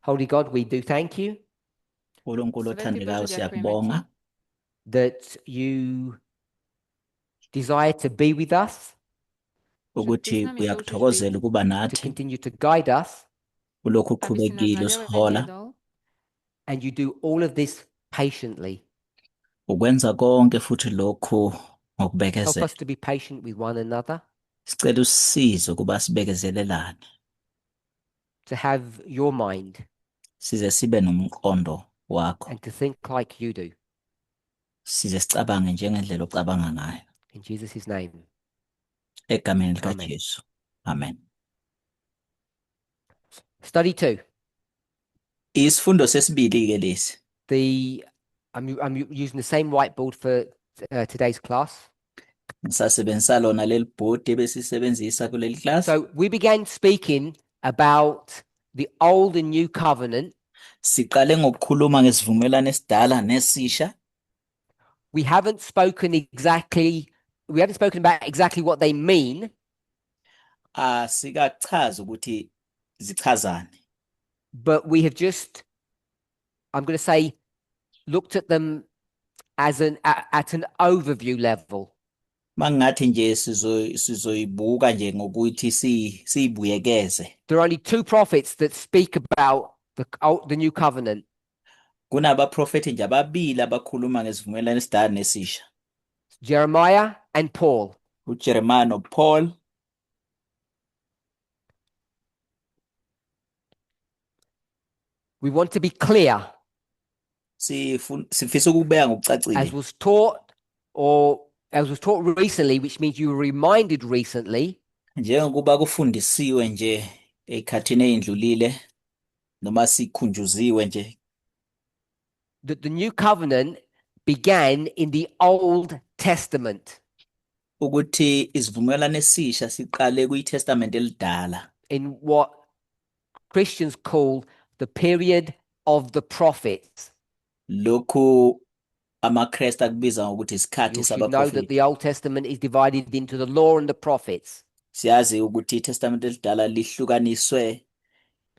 Holy God, we do thank you uNkulunkulu Svätý othandekayo Bože, ďakujeme siyakubonga Ti, that you desire to be with us, že Ty ukuthi s nami túžiš byť, uyakuthokozela ukuba to nathi continue to guide us, ulokhu aby si nás uqhubekile naďalej usihola viedol and you do all of this patiently. Ukwenza konke futhi lokhu Help ngokubekezela. us to be patient with one another, Sicela usisize ukuba sibekezelelane, to have your mind size sibe nomqondo wakho, and to think like you do. Size sicabange njengendlela ocabanga ngayo. In Jesus' name. Egameni Amen. likaJesu. Amen. Study 2. Isifundo sesibili ke lesi. The I'm using the same whiteboard for today's class. Ngisasebenzisa lona leli bhodi ebesisebenzisa kuleli class. So we began speaking about the old and new covenant. Siqale ngokukhuluma ngesivumelwano esidala nesisha. We haven't spoken about exactly what they mean. Asikachazi ukuthi zichazani. But we have just, I'm going to say, looked at them at an overview level. Mangathi nje sizoyibuka nje ngokuthi siyibuyekeze. There are only two prophets that speak about the new covenant. Kunabaprofethi nje ababili abakhuluma ngesivumelwano esidala nesisha. Jeremiah and Paul. uJeremiah noPaul. We want to be clear. Sifisa ukubeka ngokucacile. As was taught or as was taught recently, which means you were reminded recently. Njengokuba kufundisiwe nje ekhathini eyindlulile noma sikhunjuziwe nje. That the new covenant began in the Old Testament. Ukuthi isivumelwano esisha siqale kwiTestament elidala. In what Christians call the period of the prophets. Lokhu amaKristu akubiza ngokuthi isikhathi You should know that sabaprofeti. the Old Testament is divided into the law and the prophets. Siyazi ukuthi iTestament elidala lihlukaniswe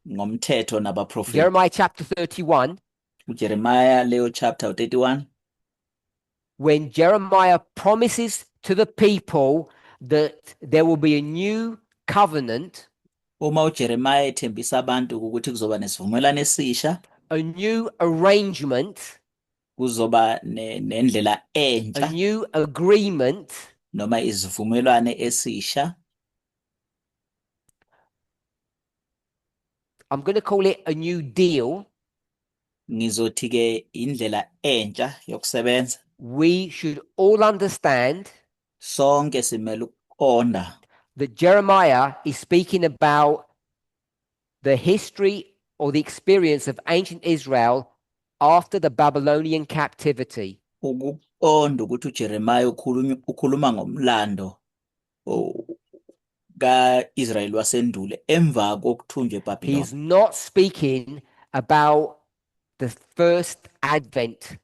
ngomthetho nabaprofeti. Jeremiah chapter 31. uJeremiah leyo chapter 31. When Jeremiah promises to the people that there will be a new covenant, Uma uJeremiah ethembisa abantu ukuthi kuzoba nesivumelwano esisha, a new arrangement, kuzoba nendlela entsha, a new agreement, noma isivumelwano esisha. I'm going to call it a new deal. Ngizothi ke indlela entsha yokusebenza. We should all understand Sonke simele ukuqonda that Jeremiah is speaking about the history or the experience of ancient Israel after the Babylonian captivity. Ukuqonda ukuthi uJeremiah ukhuluma ngomlando kaIsrael wasendulo emva kokuthunjwa eBhabhiloni. He is not speaking about the first advent.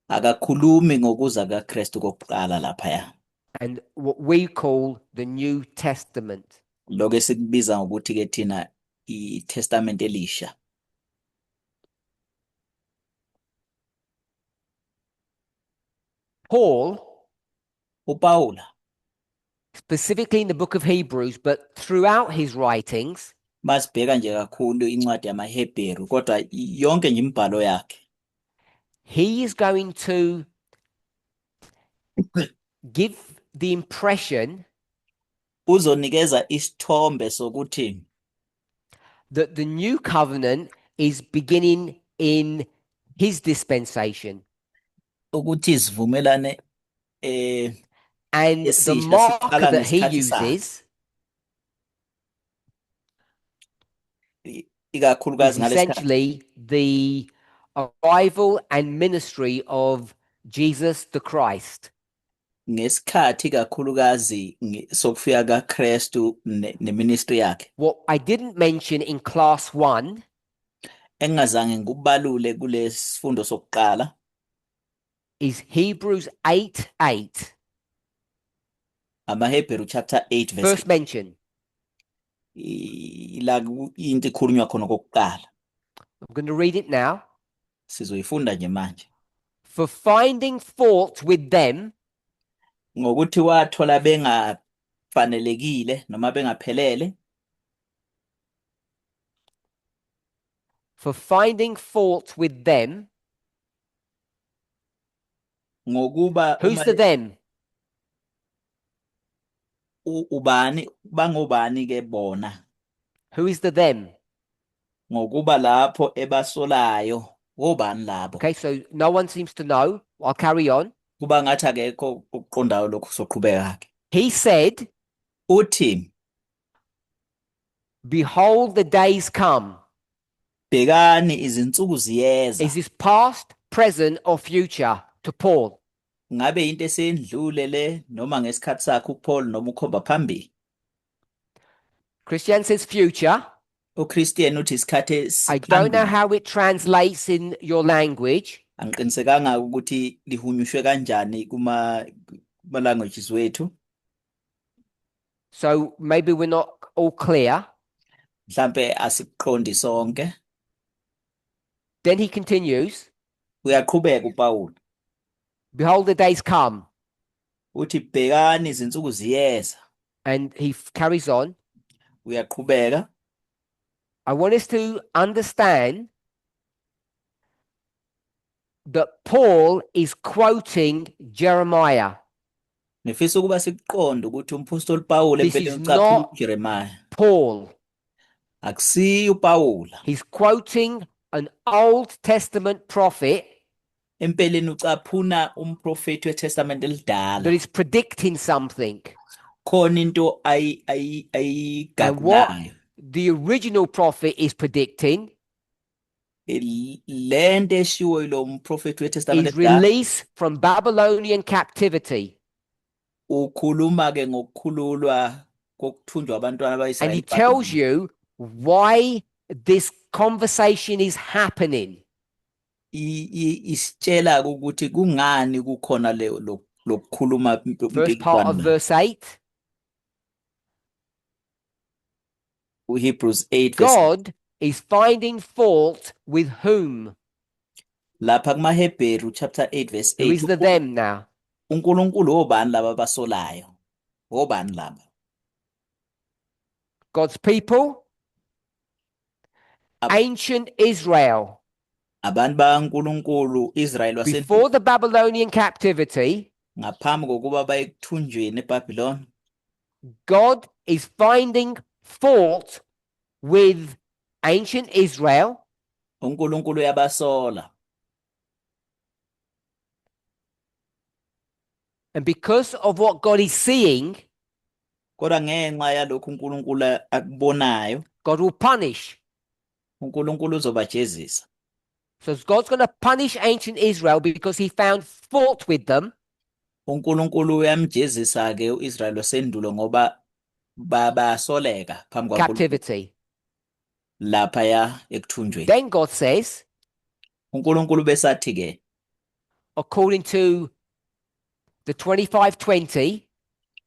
Akakhulumi ngokuza kaKristu kokuqala laphaya. And what we call the New Testament. Lokho esikubiza ngokuthi ke thina iTestament elisha. Paul, uPaula, specifically in the book of Hebrews, but throughout his writings, masibheka nje kakhulu incwadi yamaHebheru kodwa yonke nje imibhalo yakhe, he is going to give the impression uzonikeza isithombe sokuthi that the new covenant is beginning in his dispensation. Ukuthi isivumelane, And the esisha marker siqala that he ngesikhathi sakhe. uses Ikakhulukazi is ngalesikhathi. essentially the arrival and ministry of Jesus the Christ. Ngesikhathi kakhulukazi sokufika kaKristu neministry yakhe. What I didn't mention in class 1 Engingazange ngikubalule kulesifundo sokuqala is Hebrews 8:8. AmaHebheru chapter 8 verse First mention. La into ikhulunywa khona kokuqala. I'm going to read it now. Sizoyifunda nje manje. For finding fault with them, Ngokuthi wathola bengafanelekile noma bengaphelele, for finding fault with them. Ngokuba Who's uma the them? Ubani bangobani ke bona? Who is the them? Ngokuba lapho ebasolayo obani labo? Okay, so no one seems to know. I'll carry on. Kuba ngathi akekho okuqondayo lokhu, soqhubeka ke. He said, Uthi, "Behold, the days come." bhekani izinsuku ziyeza. Is this past, present, or future to Paul? Ngabe into esendlule le noma ngesikhathi sakhe uPaul noma ukhomba phambili? Christian says future. uChristian uthi isikhathi I don't know esiphambili. How it translates in your language. Angiqinisekanga ukuthi lihunyushwe kanjani kuma languages wethu. So maybe we're not all clear. Mhlambe asikuqondi sonke. Then he continues, Uyaqhubeka uPaul. "Behold, the days come." Uthi bhekani izinsuku ziyeza. And he carries on. Uyaqhubeka. I want us to understand that Paul is quoting Jeremiah. Ngifisa ukuba sikuqonde ukuthi umpostoli Paul This empeleni is ucaphuna not uJeremiah. Paul. Akusiyo uPaul. He's quoting an Old Testament prophet Empeleni ucaphuna umprofeti weTestament elidala. That is predicting something. Khona into And what ayigagulayo. the original prophet is predicting Lento eshiwo yilo mprofeti weTestament is elidala release from Babylonian captivity. Ukhuluma ke ngokukhululwa kokuthunjwa abantwana And baIsrayeli he tells eBhabhiloni. You why this conversation is happening. Isitshela ukuthi kungani kukhona le lokukhuluma First part of impikiswano. Verse 8. uHebrews 8 verse God is finding fault with whom? Lapha kumaHebheru chapter 8 verse Who 8. is the them now? uNkulunkulu obani laba abasolayo? Obani laba? God's people, ancient Israel. Abantu bakaNkulunkulu, Israel wasendulo. Before the Babylonian captivity, Ngaphambi kokuba baye ekuthunjweni eBhabhiloni, God is finding fault with ancient Israel uNkulunkulu uyabasola. And because of what God is seeing, Kodwa ngenxa yalokhu uNkulunkulu akubonayo, God will punish. uNkulunkulu uzobajezisa. So God's going to punish ancient Israel because he found fault with them. uNkulunkulu uyamjezisa ke uIsrael wasendulo ngoba basoleka phambi kwaNkulunkulu Captivity. Laphaya ekuthunjweni. Then God says, uNkulunkulu besathi ke, according to the 2520,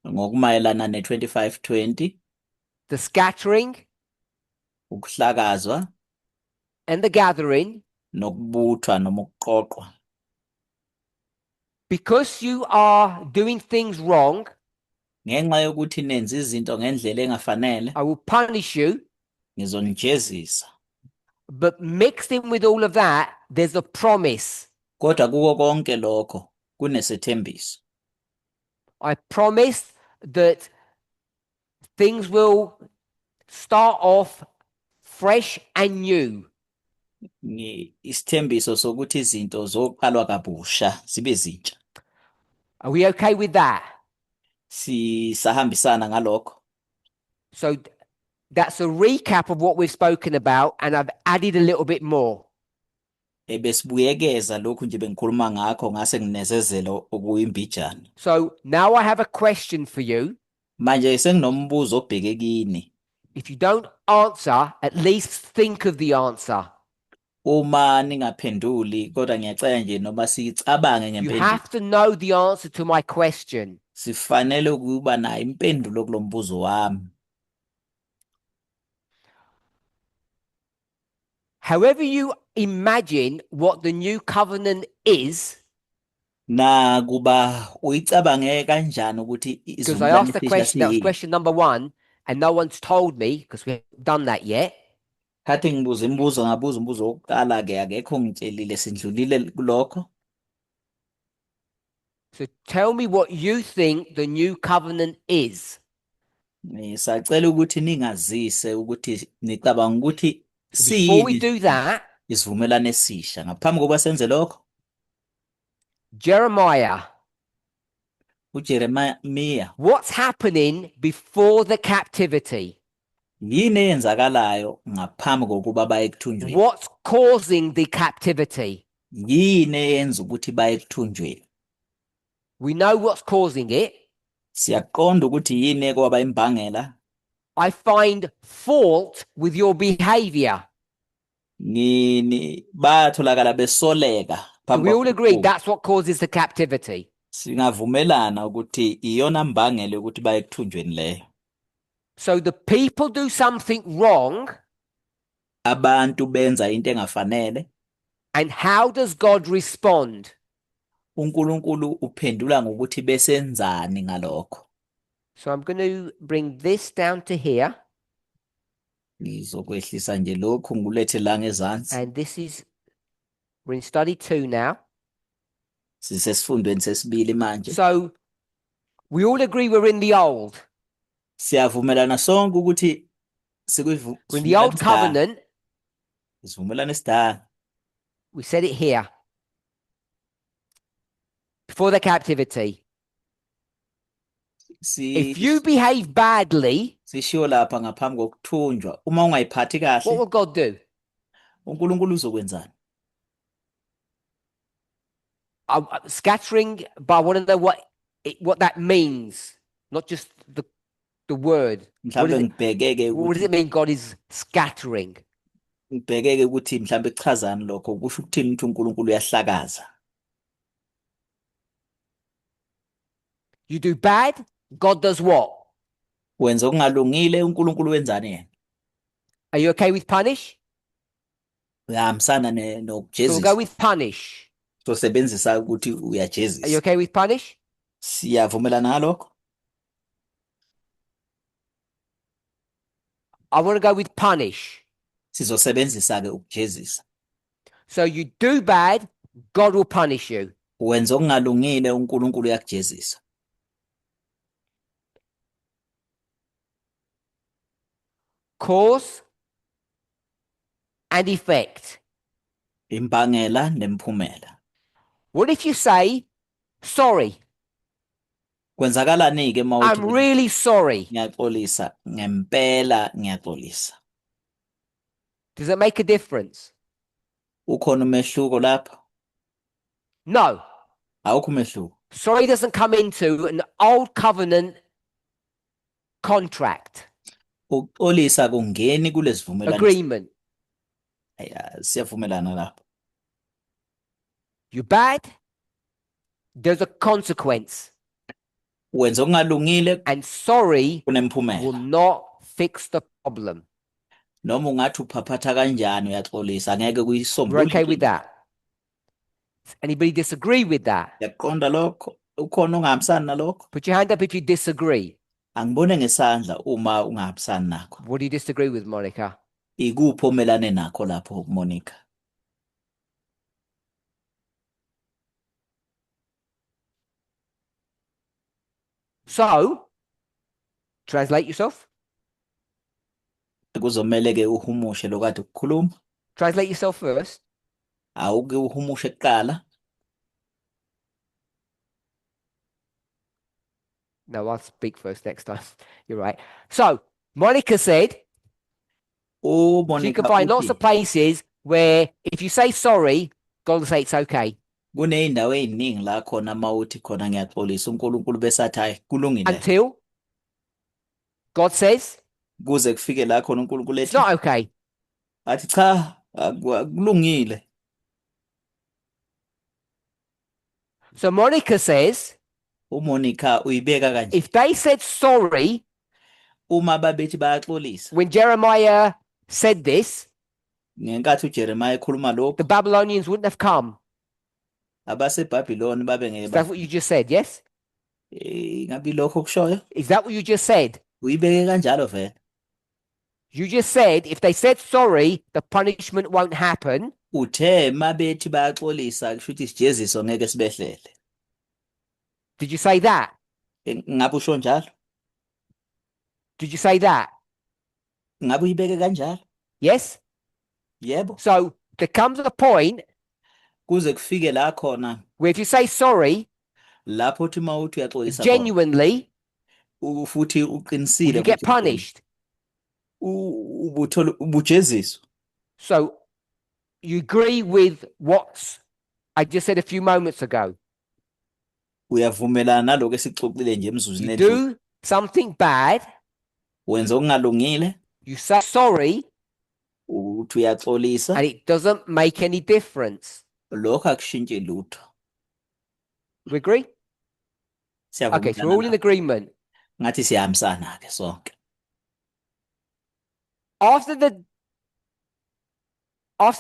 ngokumayelana ne-2520, the scattering ukuhlakazwa and the gathering, nokubuthwa noma ukuqoqwa, because you are doing things wrong, ngenxa yokuthi nenza izinto ngendlela engafanele, I will punish you. Ngizonijezisa. But mixed in with all of that, there's a promise. Kodwa kuko konke lokho kunesethembiso. I promise that things will start off fresh and new. Isithembiso sokuthi izinto zoqalwa kabusha zibe zintsha. Are we okay with that? Sisahambisana ngalokho? So that's a recap of what we've spoken about, and I've added a little bit more. Ebesibuyekeza lokhu nje bengikhuluma ngakho ngase nginezezela okuyimbijana. So now I have a question for you. Manje senginombuzo obheke kini. If you don't answer, at least think of the answer. Uma ningaphenduli kodwa ngiyacela nje noma sicabange You ngempendulo. have to know the answer to my question. Sifanele ukuba nayo impendulo kulombuzo wami. However you imagine what the new covenant is, Nakuba uyicabange kanjani ukuthi because I isivumelwano asked the esisha question, that was siyini? question number one, and no one's told me because we haven't done that yet. Khathi ngibuza imibuzo, ngabuza umbuzo wokuqala ke, akekho ongitshelile, sindlulile kulokho. So tell me what you think the new covenant is. Ngisacela ukuthi ningazise ukuthi nicabanga ukuthi So before we siyini do that, isivumelwano esisha. Ngaphambi kokuba senze lokho, Jeremiah, uJeremiya, what's happening before the captivity? yini eyenzakalayo ngaphambi kokuba baye ekuthunjweni? What's causing the captivity? Yini eyenza ukuthi baye ekuthunjweni? We know what's causing it. Siyaqonda ukuthi yini ekwaba imbangela. I find fault with your behavior. Ngini batholakala besoleka Do phambi we all agree kwaNkulunkulu. that's what causes the captivity? Singavumelana ukuthi iyona mbangela yokuthi baye ekuthunjweni leyo. So the people do something wrong, Abantu benza into engafanele, and how does God respond? uNkulunkulu uphendula ngokuthi besenzani ngalokho. So I'm going to bring this down to here, Ngizokwehlisa nje lokhu ngikulethe la ngezansi. And this is, we're in study two now. Sisesifundweni sesibili manje. So we all agree we're in the old. Siyavumelana sonke ukuthi We're in the old sivumelwano esidala. covenant. Isivumelwano esidala. We said it here. Before the captivity. If you behave badly, Sishiwo lapha ngaphambi kokuthunjwa. Uma ungayiphathi what kahle, will God do? uNkulunkulu uzokwenzani? I'm scattering, but I want to know what that means, not just the word. What Mhlambe does it ngibhekeke what does ukuthi it mean God is scattering? ngibhekeke ukuthi mhlambe kuchazani lokho, kusho ukuthini ukuthi uNkulunkulu uyahlakaza. You do bad, God does what? Wenza okungalungile, uNkulunkulu wenzani yena? Are you okay with punish? Uyahambisana So we'll go nokujezisa. with punish. Sosebenzisa ukuthi Are you uyajezisa. okay with punish? Siyavumelana ngalokho? I want to go with punish. Sizosebenzisa ke ukujezisa. So you do bad, God will punish you. Wenza okungalungile, uNkulunkulu uyakujezisa. Cause and effect. Imbangela nemphumela. What if you say, "Sorry, Kwenzakalani ke mawuthi I'm really sorry"? ngiyaxolisa, ngempela ngiyaxolisa? Does it make a difference? Ukhona umehluko lapho? No. Awukho umehluko. Sorry doesn't come into an old covenant contract, Ukuxolisa kungeni kulesivumelwano. Agreement. Siyavumelana lapho. You bad, there's a consequence. Wenza okungalungile, And sorry will kunemphumela. Not fix the problem. Noma ungathi uphaphatha kanjani uyaxolisa, angeke We're kuyisombulule okay with inkinga. that. Does anybody disagree with that? Uyaqonda lokho? Ukhona ongahambisani nalokho? Put your hand up if you disagree. Angibone ngesandla uma ungahambisani nakho. What do you disagree with, Monica? Ikuphi omelane nakho lapho, Monica? So, translate yourself. Kuzomele ke uhumushe lokade ukukhuluma. Translate yourself first. Awuke uhumushe kuqala. No, I'll speak first next time. You're right. So, Monica said she uMonica can find lots uthi of places where if you say sorry, God will say it's okay. Kuney'ndawo ey'ningi la khona uma uthi khona ngiyaxolisa, uNkulunkulu bese athi hayi, kulungile, Until God says kuze kufike la khona uNkulunkulu it's ethi not okay. athi cha, akulungile. So Monica says uMonica uyibeka kanje, if they said sorry uma babethi bayaxolisa when Jeremiah said this, Ngenkathi uJeremiah ekhuluma the lokhu, Babylonians wouldn't have come. abaseBhabhiloni babe ngeke So that's what you just said, yes? Ngabe lokho okushoyo? Is that what you just said? Uyibeke kanjalo vele. You just said if they said sorry, the punishment won't happen. Uthe mabethi bayaxolisa kusho ukuthi isijeziso ngeke sibehlele. Did you say that? Ngabe usho njalo? Did you say that? Ngabe uyibeke kanjalo? Yes? Yebo. So there comes a point Kuze kufike la khona where if you say sorry lapho uthi uma uthi uyaxolisa khona, genuinely, futhi will uqinisile you get ukuthi uxolisa, punished? ubuthola ubujeziswa. So you agree with what I just said a few moments ago. Uyavumelana nalokho esikuxoxile nje emzuzwini You edlule. do something bad, Wenza okungalungile, you say sorry, uthi uyaxolisa, and it doesn't make any difference. Lokho akushintshi lutho. We agree? Okay, so we're Siyavumelana all in lapho. Agreement. Ngathi siyahambisana ke sonke. After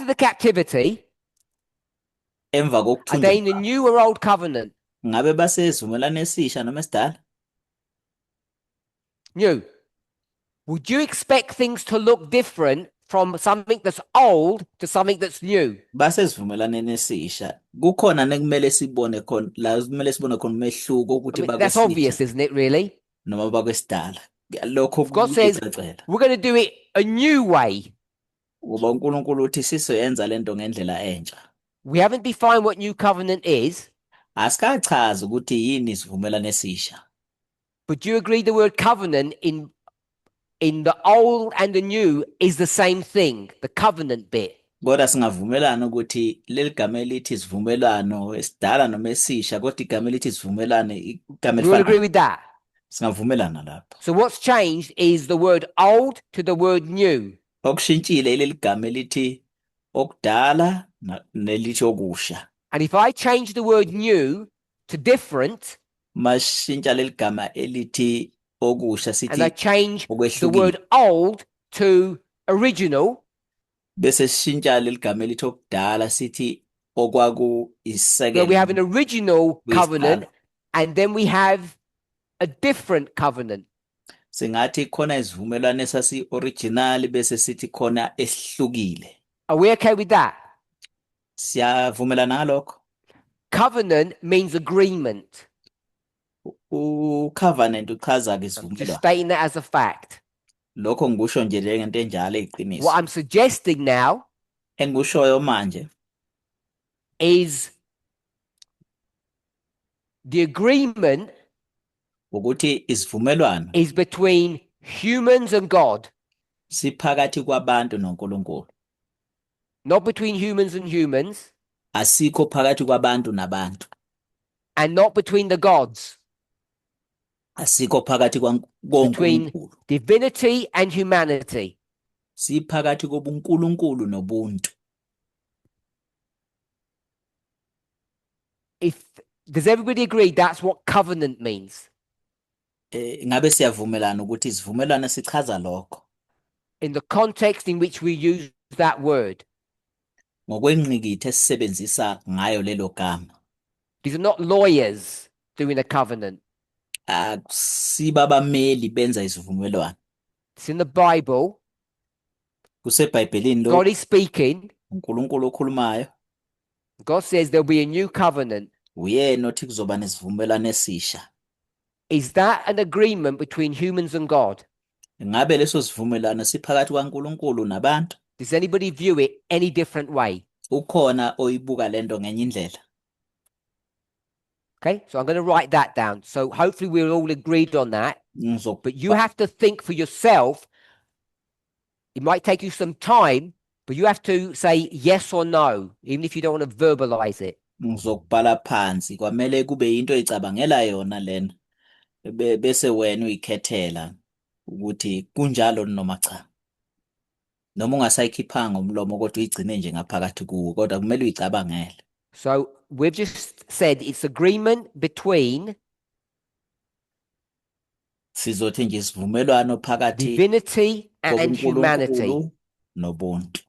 the captivity, Emva are kokuthunjwa they in the new or old covenant? Ngabe basesivumelwano esisha noma esidala? New. Would you expect things to look different from something that's old to something that's new? Basesivumelwaneni esisha. Kukhona nekumele sibone khona la kumele sibone khona umehluko I ukuthi mean, that's bakwesisha obvious, isn't it, really? Noma bakwesidala. Lokho If God says kuyacacela. we're going to do it a new way, Ngoba uNkulunkulu uthi sizoyenza lento ngendlela entsha. We haven't defined what new covenant is, Asikachazi ukuthi yini isivumelwano esisha. But do you agree the word covenant in the old and the new is the same thing, the covenant bit? Kodwa singavumelana ukuthi leli gama elithi isivumelwano esidala noma esisha kodwa igama elithi isivumelwano igama We all agree elifanayo. with that. Singavumelana lapho. So what's changed is the word old to the word new. Okushintshile leli gama elithi okudala nelithi okusha. And if I change the word new to different, Mashintsha leli gama elithi okusha and I sithi change the okwehlukile. Word old to original, Bese sishintsha leli gama elithi okudala sithi okwaku where we have an isisekelo original covenant kuyisiqalo. And then we have a different covenant. Singathi khona isivumelwano esasi original bese sithi khona esihlukile. Are we okay with that? Siyavumelana ngalokho? Covenant means agreement. U-covenant uchaza ke I'm just isivumelwano. Stating that as a fact. Lokho ngikusho nje njengento enjalo eyiqiniso. What I'm suggesting now Engikushoyo manje is the agreement ukuthi isivumelwano is between humans and God, siphakathi kwabantu noNkulunkulu. Not between humans and humans, Asikho phakathi kwabantu nabantu. And not between the gods, Asikho phakathi between koNkulunkulu. Divinity and humanity. Siphakathi kobuNkulunkulu nobuntu. If does everybody agree that's what covenant means? Ngabe siyavumelana ukuthi isivumelwano sichaza lokho In the context in which we use that word. Ngokwengqikithi esisebenzisa ngayo lelo gama. These are not lawyers doing a covenant. Akusiba abameli benza isivumelwano. It's in the Bible. KuseBhayibhelini God lokhu is speaking. uNkulunkulu okhulumayo. God says there'll be a new covenant. Uyena othi kuzoba nesivumelwano esisha. Is that an agreement between humans and God? Ngabe leso sivumelwano siphakathi kwaNkulunkulu nabantu? Does anybody view it any different way? Ukhona oyibuka lento ngenye indlela? Okay, so I'm going to write that down. So hopefully we're all agreed on that. But you have to think for yourself. It might take you some time, but you have to say yes or no, even if you don't want to verbalize it. Ngizokubhala phansi kwamele kube into oyicabangela yona lena bese wena uyikhethela ukuthi kunjalo noma cha noma ungasayikhiphanga umlomo kodwa uyigcine nje ngaphakathi kuwo kodwa kumele uyicabangele. So we've just said it's agreement between Sizothi nje isivumelwano phakathi divinity and humanity. kobuNkulunkulu nobuntu.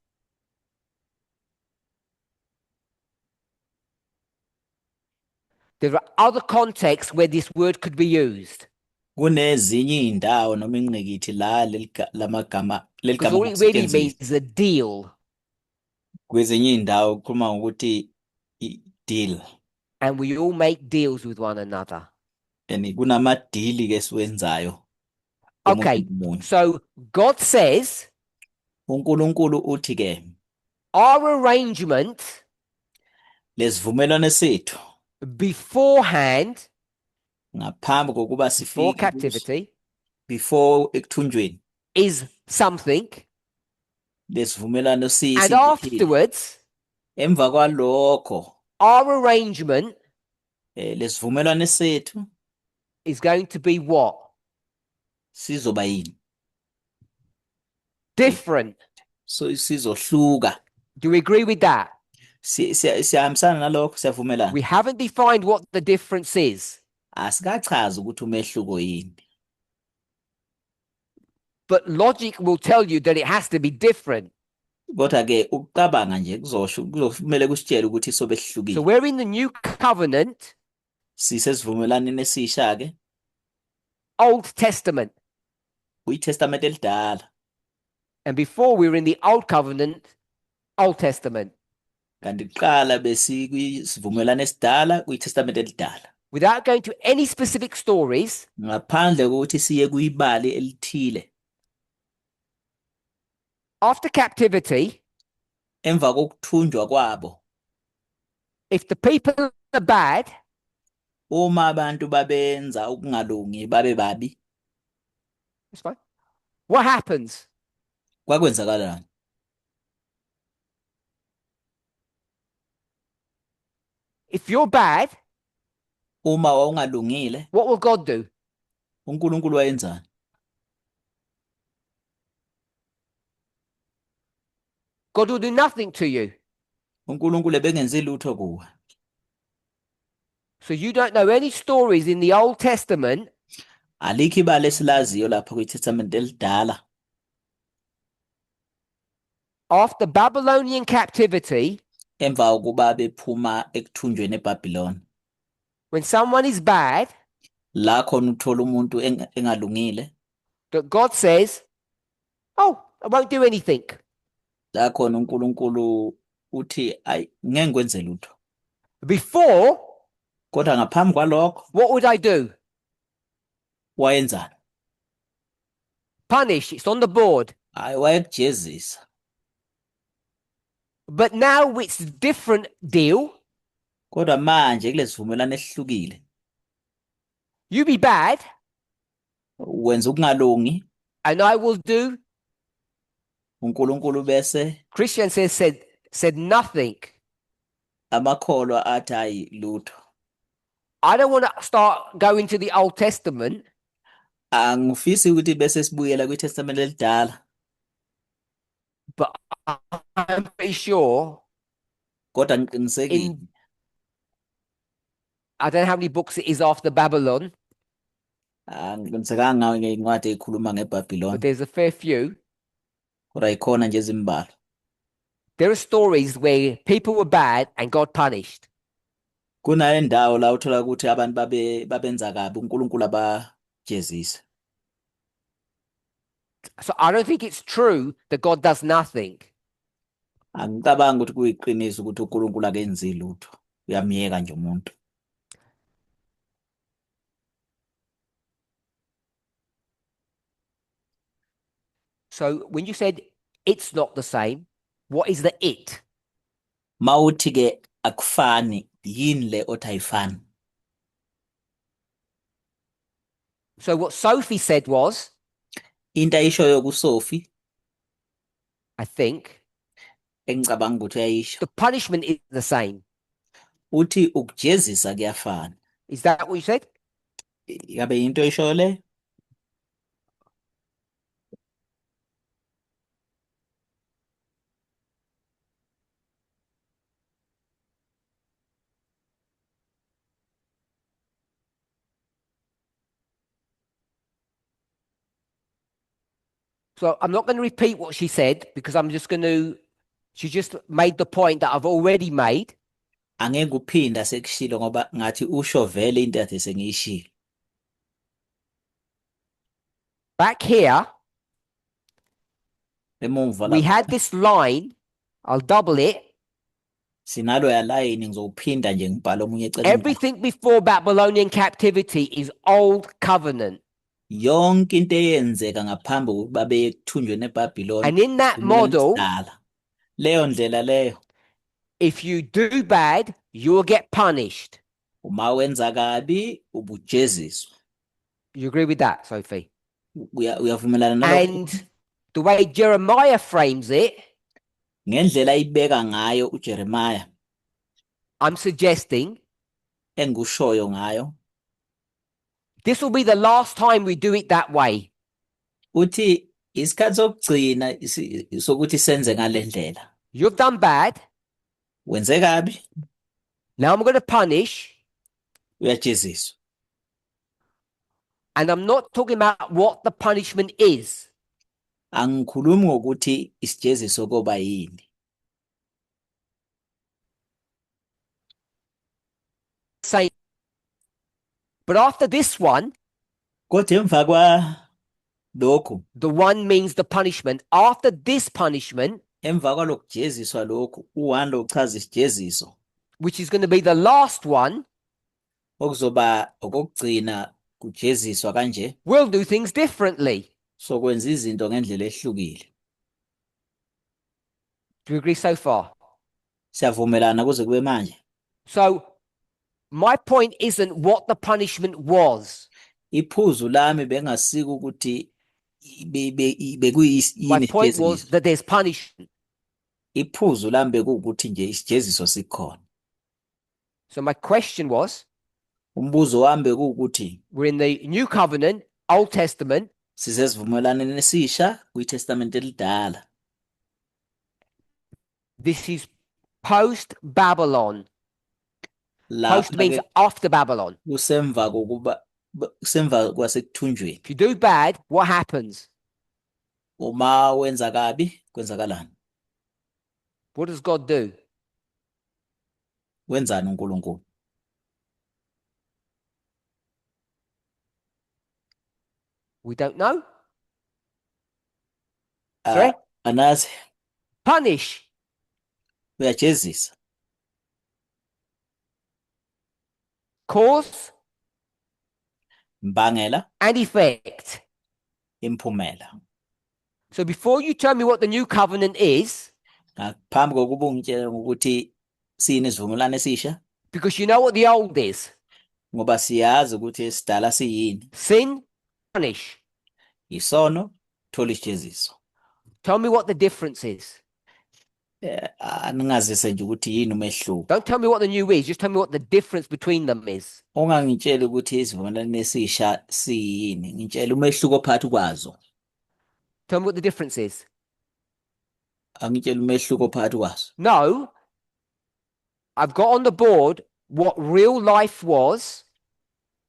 There are other contexts where this word could be used. Kunezinye iy'ndawo noma ingqikithi la leli lamagama leli Because gama all it really lingasetshenziswa. means is a deal. Kwezinye iy'ndawo kukhuluma ngokuthi i-deal. And we all make deals with one another. And kunamadili ke esiwenzayo komunye Okay, nomunye. so God says uNkulunkulu uthi ke our arrangement lesivumelwano sethu beforehand, ngaphambi kokuba before sifike kuso, captivity, before ekuthunjweni, is something, lesivumelwano and siyithile. Afterwards, Emva kwalokho our arrangement lesivumelwano sethu is going to be what? Sizoba yini? Different. So sizohluka. Do we agree with that? Siyahambisana nalokho, siyavumelana. We haven't defined what the difference is, Asikachazi ukuthi umehluko yini, but logic will tell you that it has to be different. Kodwa ke ukucabanga nje kuzosho kuzomele kusitshele ukuthi sobe So sihlukile. we're in the new covenant, Sisesivumelwaneni esisha ke, Old Testament. kwiTestament elidala. And before we were in the old covenant, Old Testament. Kanti kuqala besikwisivumelwano esidala kwiTestament elidala. Without going to any specific stories, Ngaphandle kokuthi siye kuyibali elithile, after captivity, emva kokuthunjwa kwabo, if the people are bad, uma abantu babenza ukungalungi babe babi, that's fine. What happens? Kwakwenzakalani? If you're bad, Uma wawungalungile, what will God do? uNkulunkulu wayenzani? God will do nothing to you. uNkulunkulu ebengenzi lutho kuwe. So you don't know any stories in the Old Testament Alikho ibali esilaziyo lapha kwiTestament elidala after Babylonian captivity emva kokuba bephuma ekuthunjweni eBhabhiloni, when someone is bad la khona uthola umuntu engalungile, that God says, "Oh, I won't do anything." la khona uNkulunkulu uthi ayi ngeke ngikwenze lutho. Before, Kodwa ngaphambi kwalokho what would I do? Wayenzani? Punish. It's on the board. Hayi wayekujezisa. But now it's a different deal. Kodwa manje kulesivumelwano esihlukile, You be bad, wenza ukungalungi, and I will do. uNkulunkulu bese Christian says said nothing. Amakholwa athi hayi lutho. I don't want to start going to the Old Testament, Angifisi ukuthi bese sibuyela kwiTestament elidala, but I'm pretty sure kodwa ngiqinisekile in I don't know how many books it is after Babylon, angiqinisekanga ngencwadi ekhuluma but ngeBhabhiloni, there's a fair few. Kodwa ikhona nje ezimbalwa. There are stories where people were bad and God punished. Kunayo indawo la uthola ukuthi abantu babe babenza kabi uNkulunkulu abajezisa. So I don't think it's true that God does nothing. Angicabangi ukuthi kuyiqiniso ukuthi uNkulunkulu akenzi lutho, uyamyeka nje umuntu. So when you said it's not the same, what is the it? Mawuthi ke akufani, yini le othi ayifani? So what Sophie said was, Into ayishoyo kuSophie, I think, engicabanga ukuthi uyayisho, the punishment is the same. Uthi ukujezisa kuyafana. Is that what you said? Yabe into oyishoyo le? So I'm not going to repeat what she said because I'm just going to, she just made the point that I've already made. Angeke uphinda sekushilo ngoba ngathi usho vele into ade sengiyishilo. Back here, Emumva we lapha had this line. I'll double it. sinalo ya line, ngizowuphinda nje ngibhale omunye eceleni kwakho. Everything before Babylonian captivity is old covenant. Yonke into eyenzeka ngaphambi kokuba beye ekuthunjweni eBhabhiloni And in that isivumelwano model, esidala. Leyo ndlela leyo, if you do bad, you will get punished. Uma wenza kabi ubujeziswa. You agree with that, Sophie? Uyavumelana nalokho? And the way Jeremiah frames it, Ngendlela ayibeka ngayo uJeremiah, I'm suggesting engikushoyo ngayo, this will be the last time we do it that way. Uthi isikhathi sokugcina sokuthi senze ngale ndlela. You've done bad. Wenze kabi. Now I'm going to punish. Uyajeziswa. And I'm not talking about what the punishment is. Angikhulumi ngokuthi isijeziso koba yini. Say, but after this one, Kodwa emva kwa lokhu, the one means the punishment. After this punishment, emva kwalokujeziswa lokhu, u1 lo uchaza isijeziso, which is going to be the last one, okuzoba okokugcina kujeziswa kanje, we'll do things differently. Sokwenza izinto ngendlela ehlukile. Do you agree so far? Siyavumelana kuze kube manje? So my point isn't what the punishment was. Iphuzu lami bengasiko ukuthi bekuyini My point was isijeziso. That there's punishment. Iphuzu lami bekuwukuthi nje isijeziso sikhona. So my question was, Umbuzo wami bekuwukuthi, we're in the New Covenant, Old Testament. Sisesivumelwaneni esisha kwiTestament elidala. This is post Babylon. Post Lapha means ke after Babylon. Kusemva kokuba kusemva kwasekuthunjweni. If you do bad, what happens? Uma wenza kabi kwenzakalani? What does God do? Wenzani uNkulunkulu? We don't know. Sorry? Anazi. Punish. Uyajezisa. Cause Imbangela and effect. Imphumela. So before you tell me what the new covenant is, Ngaphambi kokuba ungitshele ukuthi siyini isivumelwano esisha, because you know what the old is: ngoba siyazi ukuthi esidala siyini. Sin, punish. Isono, thola isijeziso. Tell me what the difference is. Aningazise nje ukuthi yini umehluko. Don't tell me what the new is, just tell me what the difference between them is. Ungangitsheli ukuthi isivumelwano esisha siyini, ngitshela umehluko phakathi kwazo. Tell me what the difference is. Angitshela umehluko phakathi kwazo. No, I've got on the board what real life was.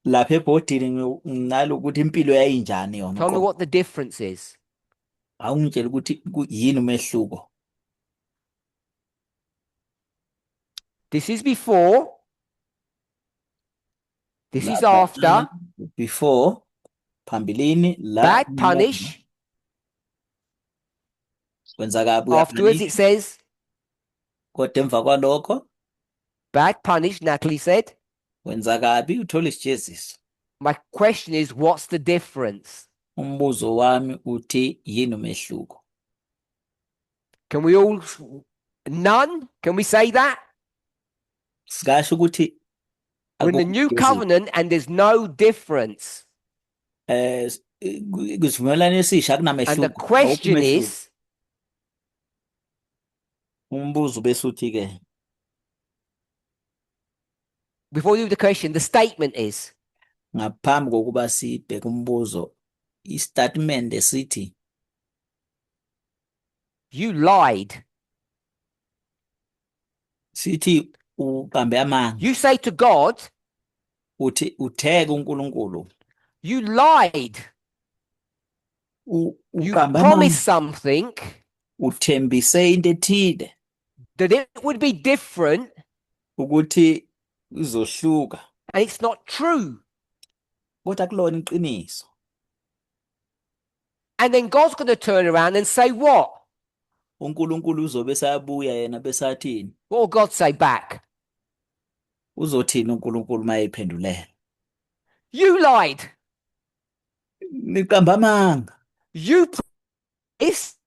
Lapha ebhodini nginalo ukuthi impilo yayinjani yona Tell me uqobo. What the difference is. Awungitshela ukuthi yini umehluko. This is before. This is Lapha after. Before, phambilini la Bad punish. Kwenza kabi Afterwards, it uyapunish. Says Kodwa emva kwalokho bad punish, Natalie said. Wenza kabi uthola isijeziso. My question is, what's the difference? Umbuzo wami uthi yini umehluko? Can we all, none? Can we say that? Singasho ukuthi We're in the akukho new isijeziso. Covenant and there's no difference. Kwisivumelwano esisha And the akunamehluko, awukho question umehluko. Is, Umbuzo bese uthi ke before we do the question, the statement is, ngaphambi kokuba sibheke umbuzo, istatement esithi you lied. Sithi uqambe amanga. You say to God, Uthi uthe kuNkulunkulu you lied. You uqambe amanga. Promised something Uthembise into ethile that it would be different. Ukuthi izohluka. And it's not true. Kodwa kulona iqiniso. And then God's going to turn around and say what? UNkulunkulu uzobe esabuya yena besathini? What will God say back? Uzothini uNkulunkulu mayephendulela? You lied. Niqamba amanga. You promised.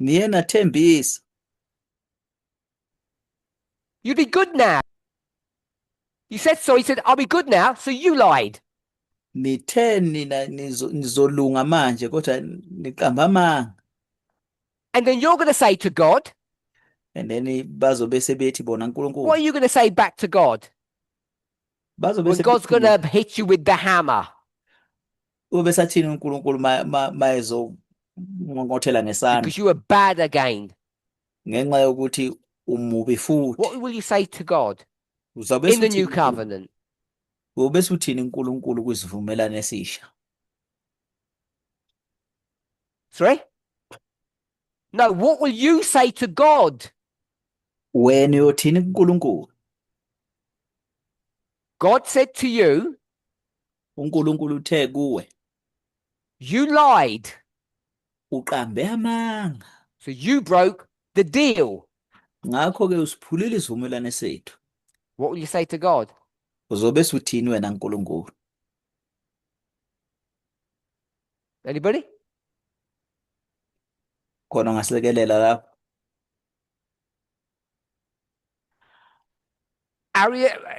Niye nathembisa. You'd be good now. You said so. He said, I'll be good now. So you lied. Nithe nina nizolunga manje kodwa niqamba amanga. And then you're going to say to God, And then bazobe sebethi bona uNkulunkulu. What are you going to say back to God? Bazobe When God's going to hit you with the hammer. Ube sathini uNkulunkulu mayezokunqonqothela ngesandla. Because you were bad again. Ngenxa yokuthi umubi futhi. What will you say to God in the new covenant? Ube suthini uNkulunkulu kwisivumelwano esisha? Sorry? No, what will you say to God? Wena uyothini kuNkulunkulu? God said to you, uNkulunkulu uthe kuwe, you lied. Uqambe amanga. So you broke the deal. Ngakho ke usiphulile isivumelwano sethu. What will you say to God? Uzobe suthini wena uNkulunkulu? Anybody? Khona ongasilekelela lapho?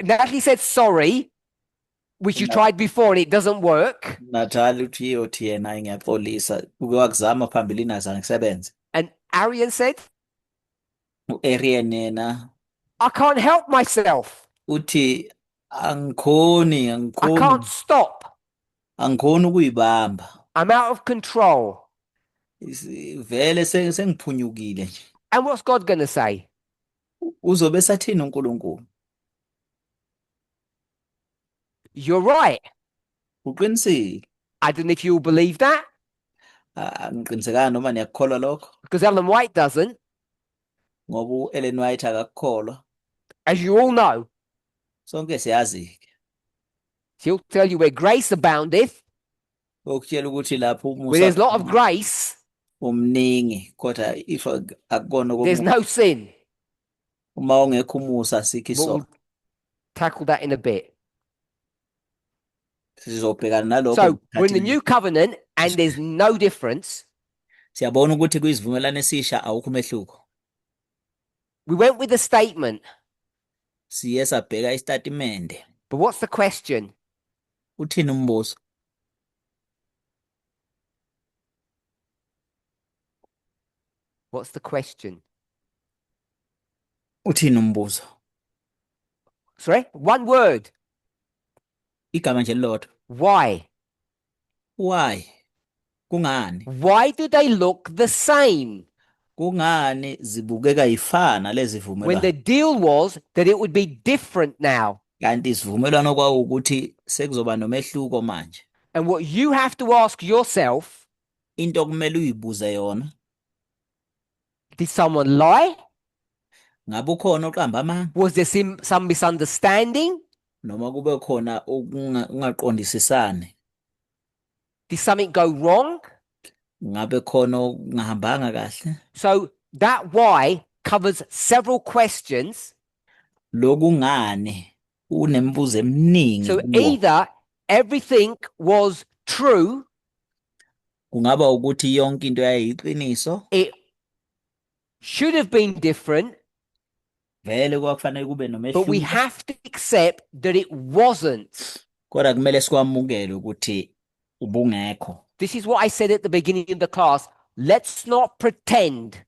Natalie said sorry, which you tried before and it doesn't work. Natalie uthi uyothi yena ngiyaxolisa, uke wakuzama phambilini azange kusebenze. And Arian said, U-Arian yena I can't help myself. Uthi angikhoni, I can't stop. Angikhoni ukuyibamba. I'm out of control. Vele sengiphunyukile nje. And what's God going to say? Uzobe sathini uNkulunkulu? You're right. Uqinisile. I don't know if you'll believe that. Angiqinisekanga noma niyakukholwa lokho. Because Ellen White doesn't. Ngoba u-Ellen White akakukholwa. As you all know. Sonke siyazi ke. She'll tell you where grace aboundeth. Okutshela ukuthi lapho umusa Where there's a lot of grace, umningi, kodwa if akukona there's no sin. Uma ungekho umusa asikho But we'll isono. tackle that in a bit. Sizobhekana nalokho So we're in the ngesikhathi. new covenant and there's no difference. Siyabona ukuthi kwisivumelwano esisha awukho umehluko. We went with the statement. Siye sabheka isitatimende. But what's the question? Uthini umbuzo? What's the question? Uthini umbuzo? Sorry? One word. Igama nje lilodwa. Why? Why? Kungani? Why do they look the same? Kungani zibukeka ifana lezi When the vumelwano? deal was that it would be different now. Kanti isivumelwano kwawukuthi sekuzoba nomehluko manje. And what you have to ask yourself, Into okumele uyibuze yona, did someone lie? Ngabe ukhona oqamba amanga? Was there some misunderstanding? Noma kube khona ukungaqondisisani? Did something go wrong? Ngabe khona okungahambanga kahle? So that why covers several questions. Lokungani unemibuzo eminingi So kuwo. either everything was true, Kungaba ukuthi yonke into yayiqiniso, it should have been different, vele kwakufanele kube but we nomehluko. have to accept that it wasn't. Kodwa kumele sikwamukele ukuthi ubungekho. This is what I said at the beginning of the class. Let's not pretend.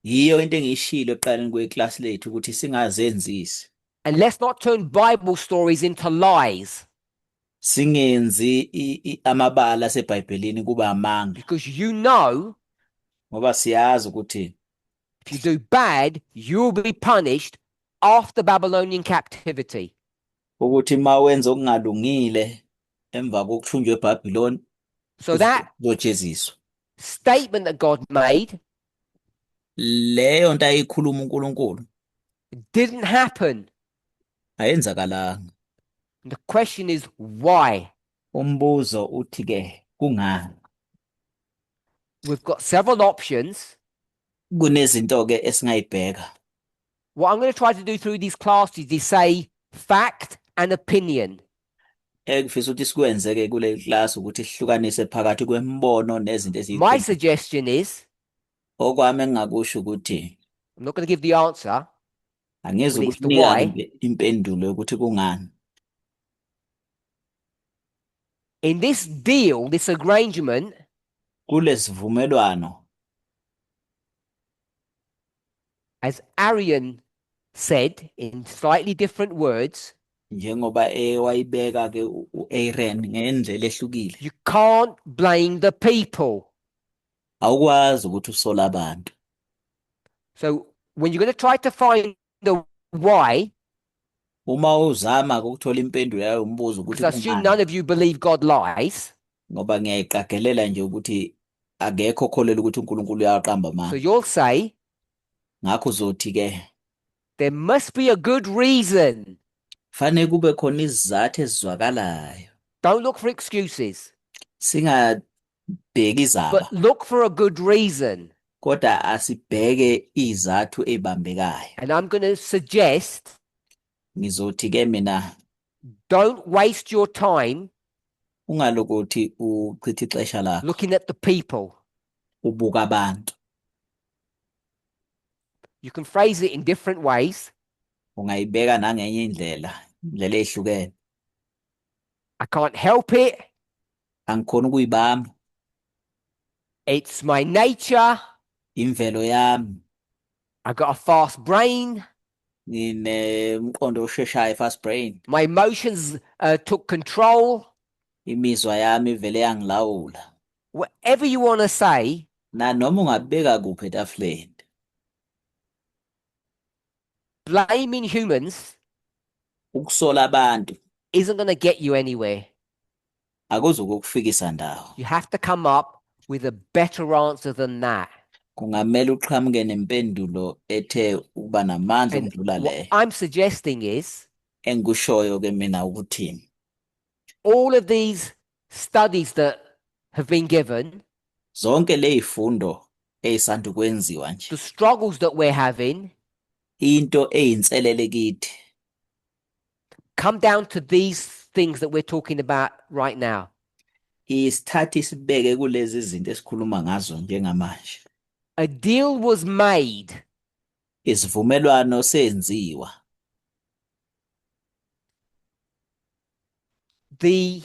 Yiyo into engiyishilo ekuqaleni kweklasi lethu ukuthi singazenzisi. And let's not turn Bible stories into lies. Singenzi amabala aseBhayibhelini kuba amanga. Because you know, Ngoba siyazi ukuthi if you do bad, you'll be punished after Babylonian captivity. Ukuthi uma wenza okungalungile emva kokuthunjwa eBhabhiloni, So that uzojeziswa. statement that God made, Leyo nto ayikhuluma uNkulunkulu didn't happen. ayenzakalanga. And the question is, why? Umbuzo uthi ke kungani? We've got several options. Kunezinto ke esingayibheka. What I'm going to try to do through these classes is say fact and opinion. Engifisa ukuthi sikwenze ke kule class ukuthi sihlukanise phakathi kwemibono nezinto My eziyiqiniso. suggestion is, Okwami engingakusho ukuthi I'm not going to give the answer, but it's the angizukunika why. impendulo yokuthi kungani. In this deal, this arrangement, Kulesivumelwano, as Arian said in slightly different words, njengoba ewayibeka ke u-Aaron ngendlela ehlukile, you can't blame the people. Awukwazi ukuthi usole abantu. So when you're going to try to find the why, Uma uzama ukuthola impendulo yayo umbuzo ukuthi because I assume kungani, none of you believe God lies, ngoba ngiyayiqagelela nje ukuthi akekho okholelwa ukuthi uNkulunkulu uyaqamba so amanga. you'll say Ngakho uzothi ke there must be a good reason. Fanele kube khona isizathu esizwakalayo. Don't look for excuses, Singabheki izaba, but look for a good reason. Kodwa asibheke izathu ezibambekayo. And I'm going to suggest Ngizothi ke mina don't waste your time ungalokuthi uchithe ixesha lakho looking at the people. Ubuka abantu. You can phrase it in different ways. Ungayibeka nangenye indlela, indlela ehlukene. I can't help it. Angikhoni ukuyibamba. It's my nature. Imvelo yami. I got a fast brain. Nginemqondo osheshayo, fast brain. My emotions took control. Imizwa yami ivele yangilawula. Whatever you want to say, Na noma ungabeka kuphi etafuleni, blaming humans ukusola abantu isn't going to get you anywhere. Akuzukukufikisa ndawo. You have to come up with a better answer than that. Kungamele uqhamuke nempendulo ethe ukuba namandla And ukudlula what leyo. I'm suggesting is Engikushoyo ke mina ukuthi all of these studies that have been given, zonke lezifundo ezisanda kwenziwa nje, the struggles that we're having, into eyinselele kithi come down to these things that we're talking about right now. Isithatha isibeke kulezi zinto esikhuluma ngazo njengamanje. A deal was made. Isivumelwano senziwa. The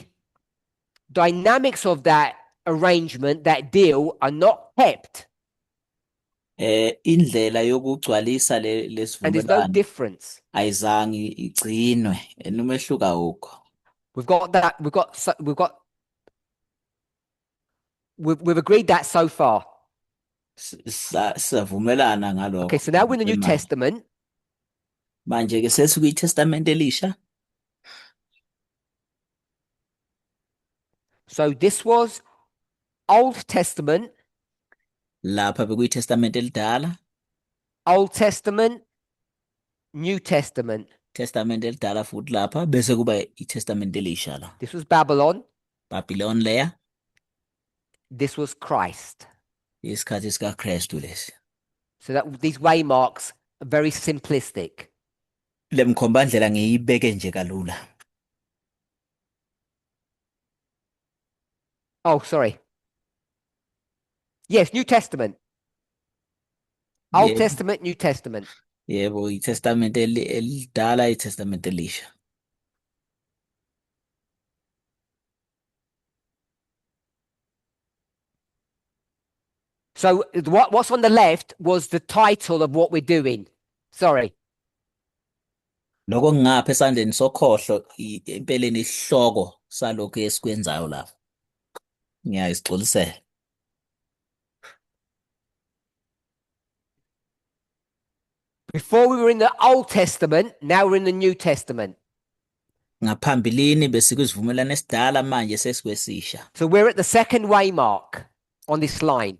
dynamics of that arrangement, that deal, are not kept. Indlela yokugcwalisa le And there's no lesivumelwano difference. Ayizange igcinwe umehluko awukho. We've got that. We've got. So, we've got. We've agreed that so far. Siyavumelana ngalokho. Okay, so now we're in the New Manje. Testament. Manje ke sesikuyiTestament elisha. So this was Old Testament, Lapha bekuyiTestament elidala, Old Testament, New Testament. Testament elidala futhi lapha bese kuba iTestament elisha la. This was Babylon. Babylon leya, This was Christ. Isikhathi sikaKristu lesi. So that these waymarks are very simplistic. Le mkhombandlela ngiyibeke nje kalula. Oh, sorry. Yes, New Testament. Old Yebo. Testament, New Testament. Yebo, iTestament elidala, iTestament elisha. So what's on the left was the title of what we're doing. Sorry. Lokho ngapha esandleni sokhohlo empeleni isihloko salokhu esikwenzayo lapha. Ngiyazixolisela. Before we were in the Old Testament, now we're in the New Testament. Ngaphambilini besikwisivumelwano esidala manje sesikwesisha. So we're at the second waymark on this line.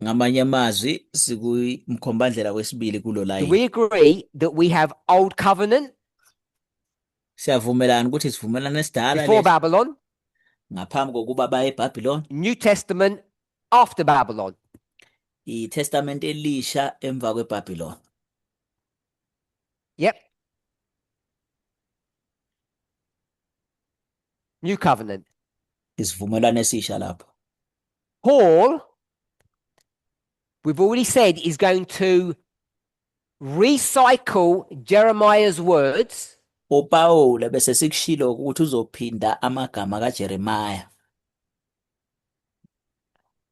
Ngamanye amazwi sikumkhombandlela wesibili kulo Do layini. we agree that we have old covenant Siyavumelana ukuthi isivumelwano esidala before lesi Babylon, ngaphambi kokuba baye eBhabhiloni, New Testament after Babylon? iTestament elisha emva kweBhabhiloni. Yep. New covenant. Isivumelwano esisha lapho. Paul, we've already said, is going to recycle Jeremiah's words uPawulu bese sikushilo ukuthi uzophinda amagama kaJeremiah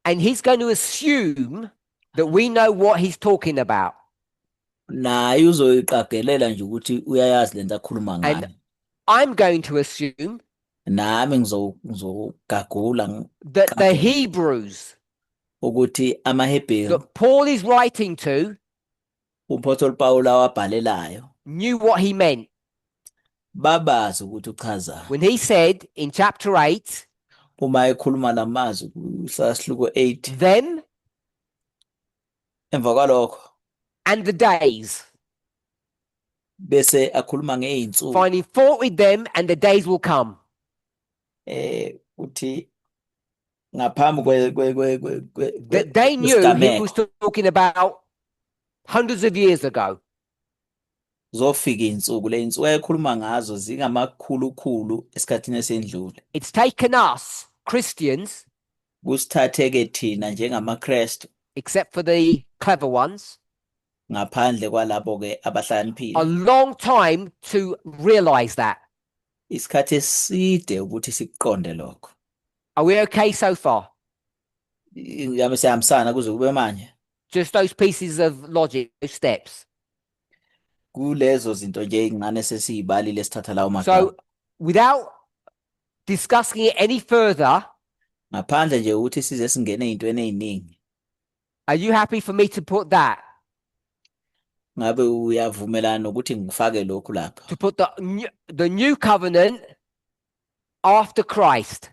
and he's going to assume that we know what he's talking about. Naye uzoyiqagelela nje ukuthi uyayazi lento akhuluma And ngayo. I'm going to assume Nami ngizogagula that the ngiqagele Hebrews ukuthi amaHebheru that Paul is writing to uMpostoli Pawulu awabhalelayo knew what he meant babazi ukuthi uchazani when he said in chapter 8, uma ekhuluma lamazwi kusahluko 8 them emva kwalokho and the days, bese akhuluma ngey'nsuku finding fault with them, and the days will come. Uthi ngaphambi That they knew he was kwesigameko talking about hundreds of years ago. Zofika iy'nsuku le y'nsuku ayekhuluma ngazo zingamakhulukhulu esikhathini esendlule. It's taken us, Christians, Kusithathe-ke thina njengamaKrestu except for the clever ones, ngaphandle kwalabo-ke a abahlakaniphile long time to realize that. Isikhathi eside ukuthi sikuqonde lokho. Are we okay so far? Ngabe siyahambisana kuze kube manje? Just those pieces of logic, those steps. Kulezo zinto nje ey'ncane sesiyibalile sithatha lawo magama. So, without discussing it any further, ngaphandle nje ukuthi size singene ey'ntweni ey'ningi, are you happy for me to put that? Ngabe uyavumelana nokuthi ngifake lokhu lapha? To put the new covenant after Christ.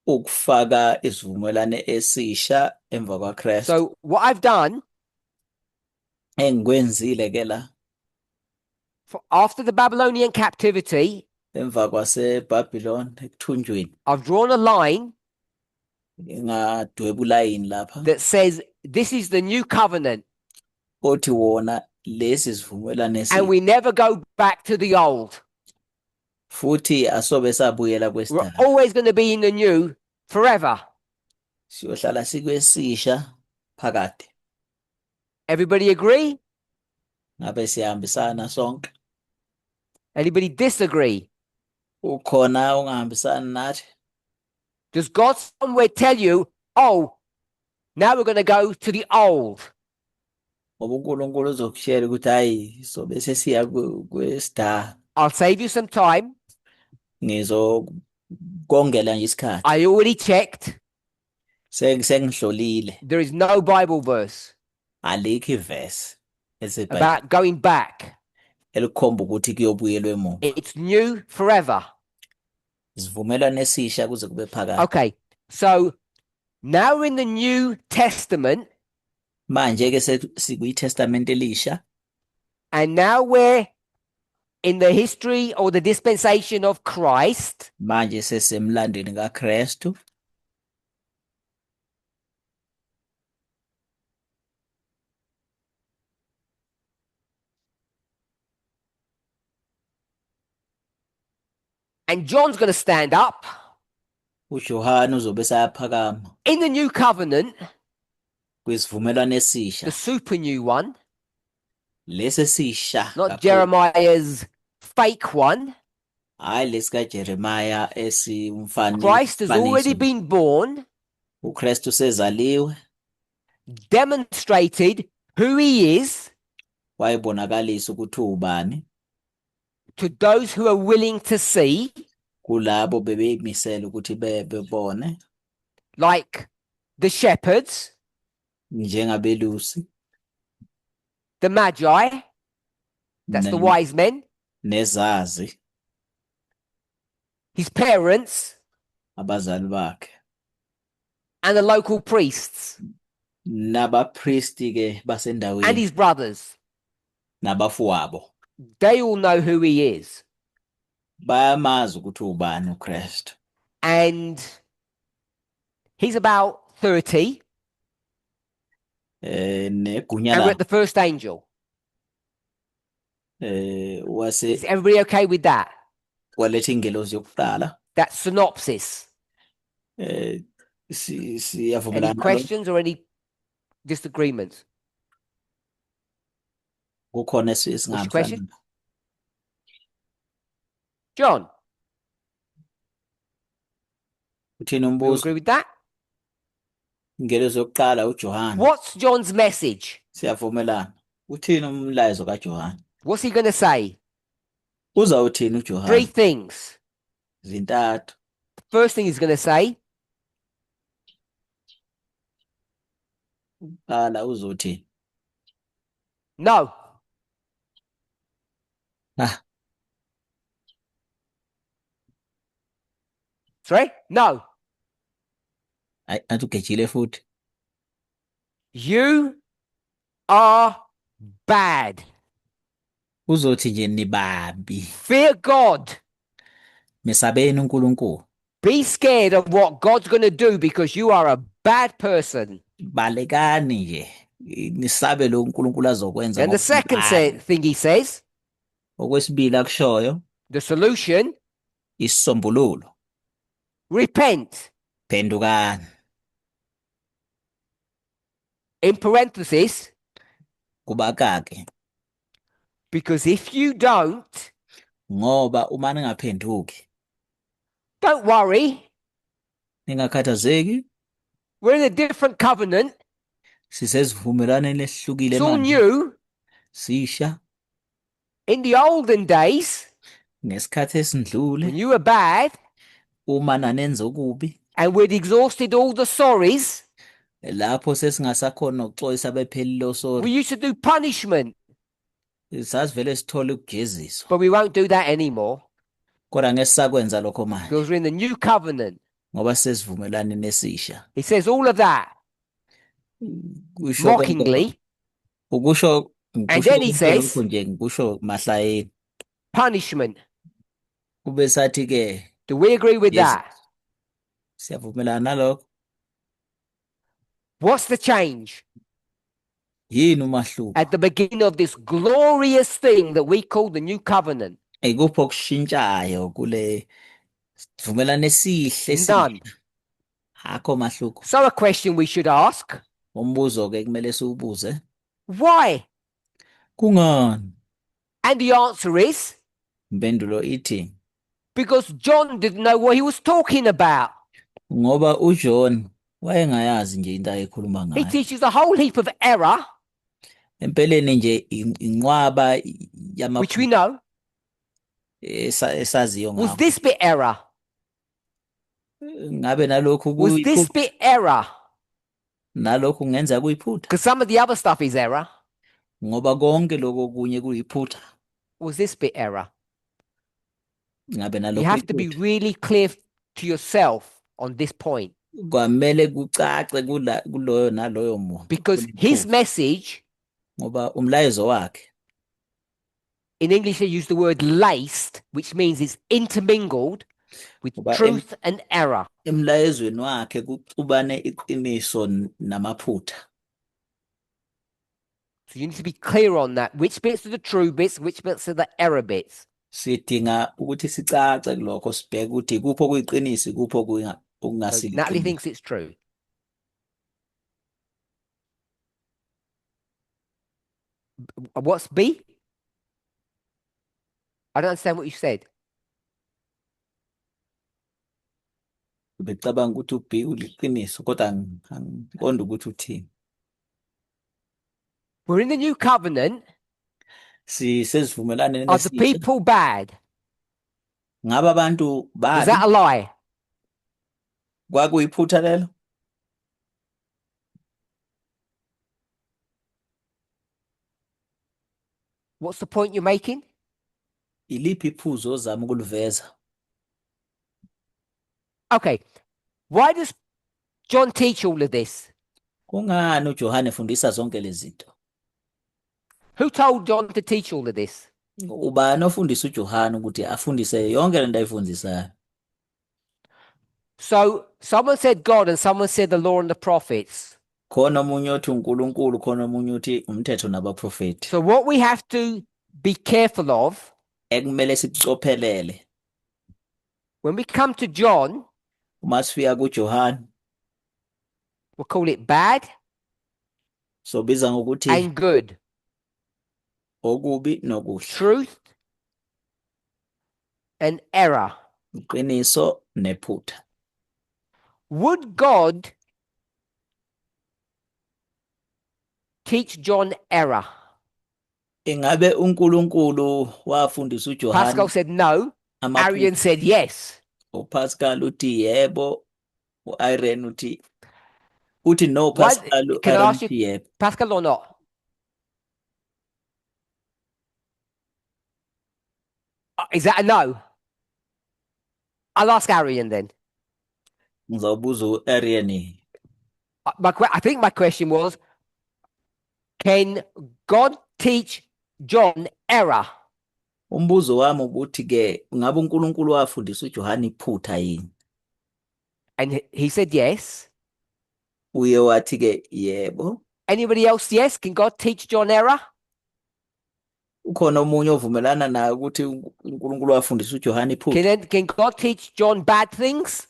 Ukufaka isivumelwano esisha emva kwaKristu. So, what I've done Engikwenzile ke la for after the Babylonian captivity, emva kwaseBhabhiloni ekuthunjweni I've drawn a line ngadweba ulayini lapha that says this is the new covenant othi wona lesi sivumelwano and esisha we never go back to the old. Futhi asobe sabuyela We're kwesidala. always going to be in the new forever. Siyohlala sikwesisha phakade. Everybody agree? Ngabe siyahambisana sonke? Anybody disagree? Ukhona ongahambisani nathi? Does God somewhere tell you, oh, now we're going to go to the old? Ngoba uNkulunkulu uzokutshela ukuthi hayi sobe sesiya kwesidala. I'll save you some time. Ngizokongela nje isikhathi. I already checked. Sengihlolile. There is no Bible verse Alikho ivesi eseBhayibhelini about going back. Elikhomba ukuthi kuyobuyelwa emuva. It's new forever. Isivumelwano esisha kuze kube phakade. Okay, so now we're in the New Testament, Manje ke sikuyiTestament elisha and now we're in the history or the dispensation of Christ. Manje sesemlandweni kaKristu. And John's going to stand up uJohane uzobe seyaphakama in the new covenant, kwisivumelwano esisha the super new one, lesi esisha not kakhulu. Jeremiah's fake one. Hayi lesi kaJeremiah esimfani Christ has already faniso. Been born, uKristu sezaliwe demonstrated who he is wayibonakalisa ukuthi uwubani to those who are willing to see, kulabo bebeyimisela ukuthi bebone like the shepherds, njengabelusi the magi, that's the wise men, nezazi his parents, abazali bakhe and the local priests. Nabapristi ke and basendaweni his brothers. nabafowabo They all know who he is. Bayamazi ukuthi ubani uKristu. And he's about 30, Negunya and we're la at the first angel. Wase Is everybody okay with that? Waletha ingelozi yokuqala. That synopsis. Si Any siyavumelana nalokho? Questions or any disagreements? Kukhona What's your esingahambisani question? John, uthini you umbuzo? Agree with that? Ingelozi yokuqala uJohane. What's John's message? Siyavumelana. Uthini umlayezo kaJohane? What's he going to say? Uzawuthini Three uJohane? Things. Zintathu. First thing he's going to say, Qala uzothi no. Ah. Sorry? No. Hayi athi ugejile futhi. You are bad. Uzothi nje nibabi. Fear God. Mesabeni uNkulunkulu. Be scared of what God's going to do because you are a bad person. Balekani nje nisabe lo uNkulunkulu azokwenza And the ngoba second nibabi. Thing he says, Okwesibili akushoyo the solution, isisombululo repent. Phendukani. In parenthesis, Kubakake because if you don't, ngoba uma ningaphenduki don't worry, ningakhathazeki we're in a different covenant. Sisesivumelwaneni esihlukile It's all manje new. sisha. In the olden days, Ngesikhathi esindlule when you were bad uma nanenza okubi and we'd exhausted all the sorries, lapho sesingasakhona ukuxolisa bephelile we osori used to do punishment, sasivele sithole ukujeziswa but we won't do that anymore kodwa ngeke sisakwenza lokho manje because we're in the new covenant. Ngoba sesivumelwane nesisha. He says all of that Kusho konke mockingly. ukusho And ngikusho then he konke says, lokho nje ngikusho mahlayeni punishment. Kube sathi ke Do we agree with yes that? Siyavumelana nalokho. What's the change Yini umahluko at the beginning of this glorious thing that we call the new covenant? Ikuphi okushintshayo kule sivumelwano esihle None. esisha akho mahluko. So, a question we should ask, Umbuzo ke kumele siwubuze why? Kungani? And the answer is Impendulo ithi because John didn't know what he was talking about. Ngoba uJohn wayengayazi nje into ayekhuluma He ngayo. teaches a whole heap of error, Empeleni nje inqwaba which we know. Esaziyo Was ngakho. this bit error? Ngabe nalokhu Was this kuyiphutha? Bit error? Nalokhu kungenza kuyiphutha Because some of the other stuff is error. Ngoba konke lokho okunye kuyiphutha. Was this bit error? Ngabe You nalokhu have to be kuyiphutha. Really clear to yourself on this point Kwamele kucace kula kuloyo naloyo muntu because his kuliphuzu message, ngoba umlayezo wakhe in English, they use the word laced, which means it's intermingled with ngoba truth and error. Emlayezweni wakhe kuxubane iqiniso namaphutha. So you need to be clear on that. Which bits are the true bits, which bits are the error bits? Sidinga ukuthi sicace kulokho sibheke ukuthi ikuphi okuyiqiniso ikuphi So okungasilo Natalie iqiniso. Thinks it's true. What's B? I don't understand what you said. Becabanga ukuthi u-B uliqiniso kodwa angiqondi ukuthi uthini. We're in the new covenant. Sisesivumelwaneni Are the esisha. People bad? Ngabe abantu Was babi? that a lie? Kwakuyiphutha lelo? What's the point you're making? Iliphi iphuzu ozama ukuliveza? Okay. Why does John teach all of this? Kungani uJohane efundisa zonke lezi zinto? Who told John to teach all of this? Ubani ofundisa uJohane ukuthi afundise yonke lento ayifundisayo? So someone said God and someone said the law and the prophets. Khona omunye othi uNkulunkulu, khona omunye uthi umthetho nabaprofeti. So what we have to be careful of Ekumele sikucophelele when we come to John, uma sifika kuJohane, we'll call it bad sobiza ngokuthi and good, okubi nokuhle, truth and error. Iqiniso nephutha. Would God teach John error? Ingabe uNkulunkulu wafundisa Pascal uJohane said no. Arian amaphutha? said yes. uPascal uthi yebo, u-Irene uthi no. Why Pascal, can I u-Irene ask you, uthi yebo. Pascal, or not? Is that a no? I'll ask Arian then. Ngizawubuza u-Arian. I think my question was, can God teach John error? Umbuzo wami ukuthi ke ngabe uNkulunkulu wafundisa uJohane iphutha yini? And he said yes. Uye wathi ke yebo. Anybody else? Yes. Can God teach John error? Ukhona omunye ovumelana naye ukuthi uNkulunkulu wafundisa uJohane iphutha? Can God teach John bad things?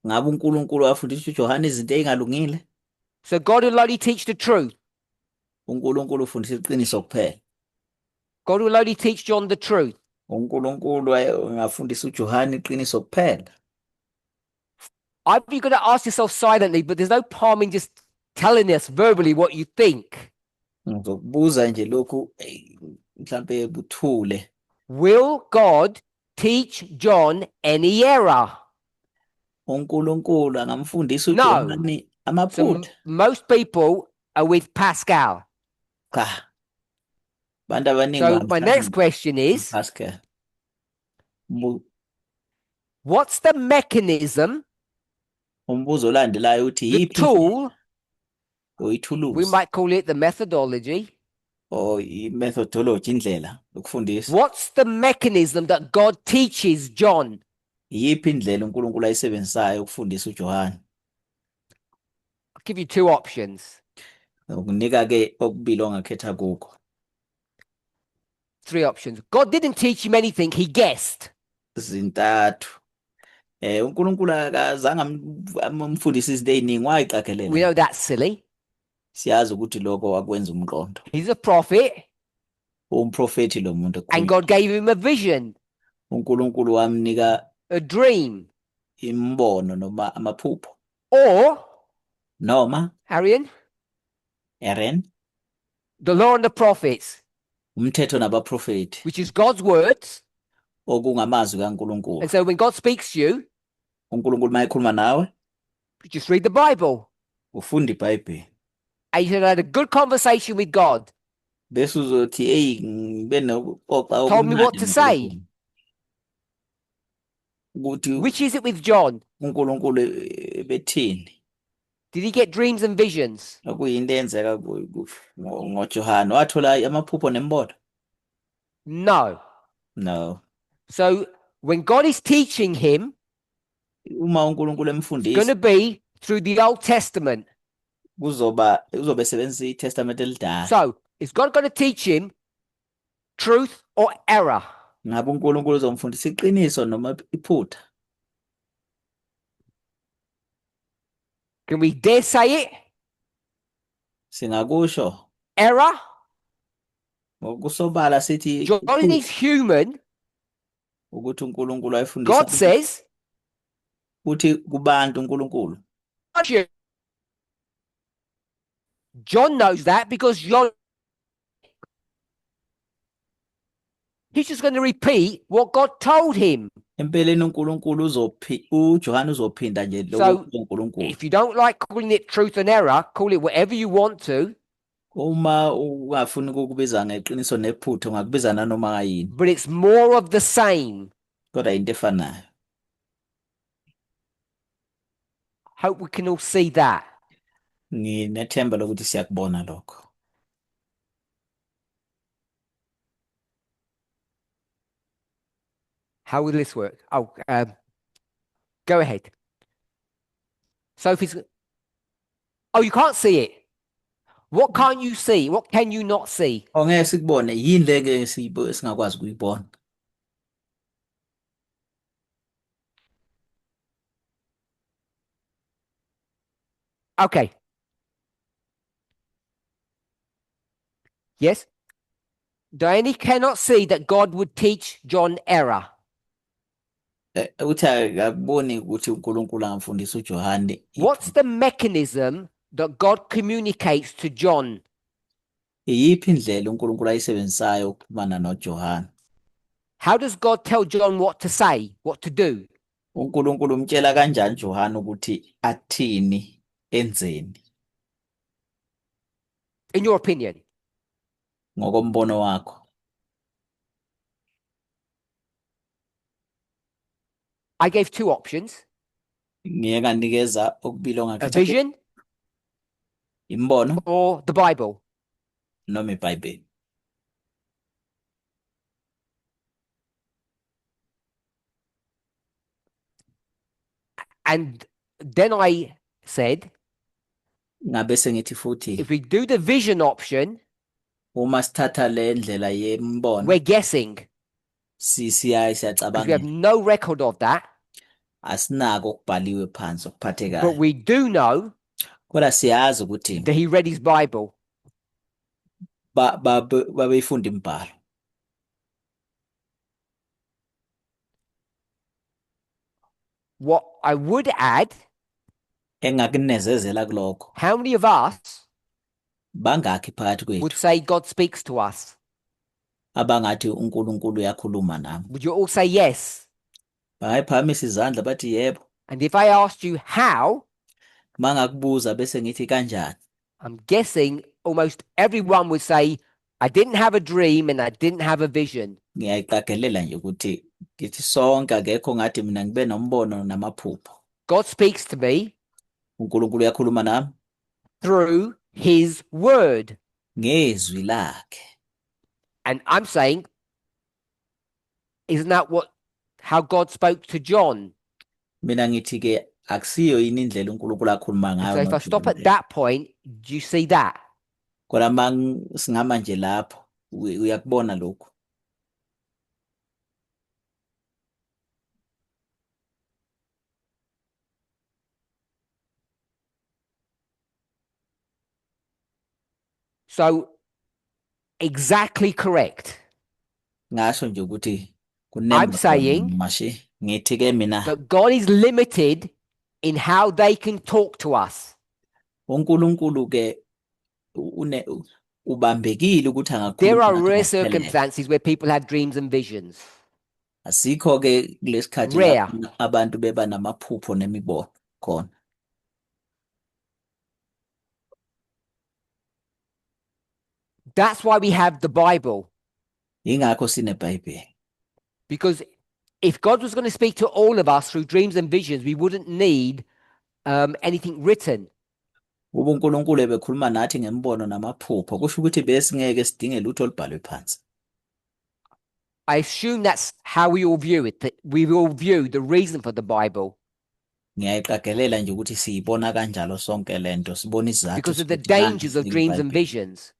Ngabe uNkulunkulu wafundisa uJohane izinto ezingalungile? So God will only teach the truth. uNkulunkulu ufundisa iqiniso kuphela. God will only teach John the truth. uNkulunkulu angafundisa uJohane iqiniso kuphela. I've You've got to ask yourself silently, but there's no harm in just telling us verbally what you think. Ngizokubuza nje lokhu mhlambe buthule. Will God teach John any error? uNkulunkulu angamfundisa No. uJohane So amaphutha? most people are with Pascal. Cha. Abantu abaningi So my bahambisana next question is, noPascal. What's the mechanism, Umbuzo olandelayo uthi the yiphi tool, or we ithuluzi might call it the methodology? Or i-methodology, indlela yokufundisa. What's the mechanism that God teaches John? Iyiphi indlela uNkulunkulu ayisebenzisayo ukufundisa uJohane? I'll give you two options, Ukunika ke okubili ongakhetha kukho. Three options. God didn't teach him anything, he guessed. Zintathu. uNkulunkulu akazange amfundise izinto eziningi, wayiqagelela. We know that's silly. Siyazi ukuthi lokho wakwenza umqondo. He's a prophet, Umprofethi lo muntu and okhulunywa. God gave him a vision, uNkulunkulu wamnika a dream. Imbono noma amaphupho. Or, Noma Arian, Aaron, the law and the prophets, umthetho nabaprofethi, which is God's words. Okungamazwi kaNkulunkulu. And so when God speaks to you, uNkulunkulu mayekhuluma nawe, you just read the Bible. Ufunda iBhayibheli. And you should have had a good conversation with God. Bese uzothi hey ngibe nokuxoxa Told me what okumnandi to say. noNkulunkulu. Ukuthi Which is it with John? uNkulunkulu bethini. Did he get dreams and visions? Okuyinto eyenzeka ngoJohane wathola amaphupho nembono. No. No. So when God is teaching him, Uma uNkulunkulu it's emfundisa going to be through the Old Testament. Kuzoba uzobe esebenzisa iTestament elidala. So is God going to teach him truth or error? Ngabe uNkulunkulu uzomfundisa iqiniso noma iphutha? Can we dare say it? Singakusho Error? ngokusobala sithi John iphutha is human. Ukuthi uNkulunkulu wayefundisa God says, uthi kubantu uNkulunkulu. You. John knows that because John, he's just going to repeat what God told him. Empeleni uNkulunkulu uzophi uJohane uzophinda nje lokho So uNkulunkulu. if you don't like calling it truth and error, call it whatever you want to, Uma ungafuni ukukubiza ngeqiniso nephutha ungakubiza nanoma kayini, but it's more of the same. Kodwa into efanayo. Hope we can all see that. Nginethemba lokuthi siyakubona lokho. How will this work? Oh, go ahead. Sophie's. Oh, you can't see it. What can't you see? What can you not see? Ongeke sikubone yini le ke singakwazi ukuyibona? Okay. Yes. Diane cannot see that God would teach John error. Uthi akuboni ukuthi uNkulunkulu angamfundisa uJohane. What's the mechanism that God communicates to John? Iyiphi indlela uNkulunkulu ayisebenzisayo ukuxhumana noJohane? How does God tell John what to say, what to do? uNkulunkulu umtshela kanjani uJohane ukuthi athini, enzeni? In your opinion? Ngokombono wakho. I gave two options. Ngiye nganikeza okubili A ongakhetha. vision Imbono or the Bible. Noma iBhayibheli. And then I said, Ngabe sengithi futhi, if we do the vision option, uma sithatha le ndlela yembono, we're guessing si siya because we have siyacabangela. No record of that. Asinako okubhaliwe phansi But okuphathekayo. We do know Kodwa siyazi ukuthi that he read his Bible. Ba ba babeyifunda imibhalo. What I would add, Engakunezezela kulokho, how many of us bangakhi phakathi would kwethu say God speaks to us? Abangathi uNkulunkulu uyakhuluma nami? Would you all say yes? Bangayiphakamisa izandla bathi yebo. And if I asked you how, Mangakubuza bese ngithi kanjani? I'm guessing almost everyone would say, "I didn't have a dream and I didn't have a vision." Ngiyayiqagelela nje ukuthi ngithi sonke akekho ngathi mina ngibe nombono namaphupho. God speaks to me uNkulunkulu uyakhuluma nami through his word. Ngezwi lakhe. And I'm saying, isn't that what how God spoke to John? Mina ngithi ke akusiyo yini indlela uNkulunkulu akhuluma And ngayo so if I stop at noJohn? That point, do you see that? Kodwa singama nje lapho uyakubona lokhu? So exactly correct. Ngasho nje ukuthi I'm kunemba saying mashi ngithi ke mina that God is limited in how they can talk to us. uNkulunkulu ke une ubambekile ukuthi There angakhuluma are nathi rare ngokuphelele. Circumstances where people have dreams and visions. Asikho ke kulesikhathi Rare. Lapho abantu beba namaphupho nemibono khona. That's why we have the Bible. Ingakho sineBhayibheli. Because if God was going to speak to all of us through dreams and visions, we wouldn't need anything written. Uba uNkulunkulu ebekhuluma nathi ngemibono namaphupho kusho ukuthi besingeke sidinge lutho olubhalwe phansi. I assume that's how we all view it, that we all view the reason for the Bible Ngiyayiqagelela nje ukuthi siyibona kanjalo sonke lento sibona isizathu because of the sokuthi ngani dangers of sidinga dreams and iBhayibheli. Visions.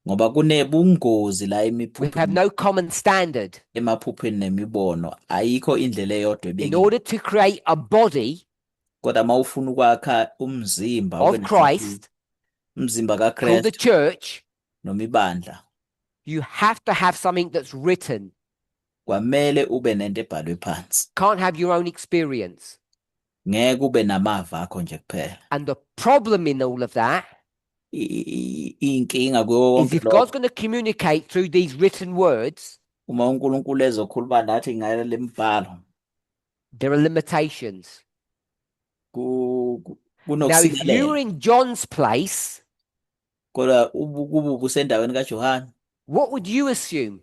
Ngoba kunebungozi la We have emiphupheni no common standard. Emaphupheni nemibono ayikho indlela eyodwa In ebekiwe. order to create a body Kodwa uma ufuna ukwakha umzimba of ube nesakhiwo, Christ umzimba called the kaKristu church, noma ibandla you have to have something that's written. Kwamele ube nento ebhalwe phansi. Can't have your own experience. Ngeke ube namava akho nje kuphela. And the problem in all of that Inkinga kuwo is wonke if God's lokho going to communicate through these written words, uma uNkulunkulu ezokhuluma nathi ngale mibhalo there are limitations. Now, if you kunokusilela. were in John's place, Kodwa kuba ubusendaweni kaJohane, what would you assume?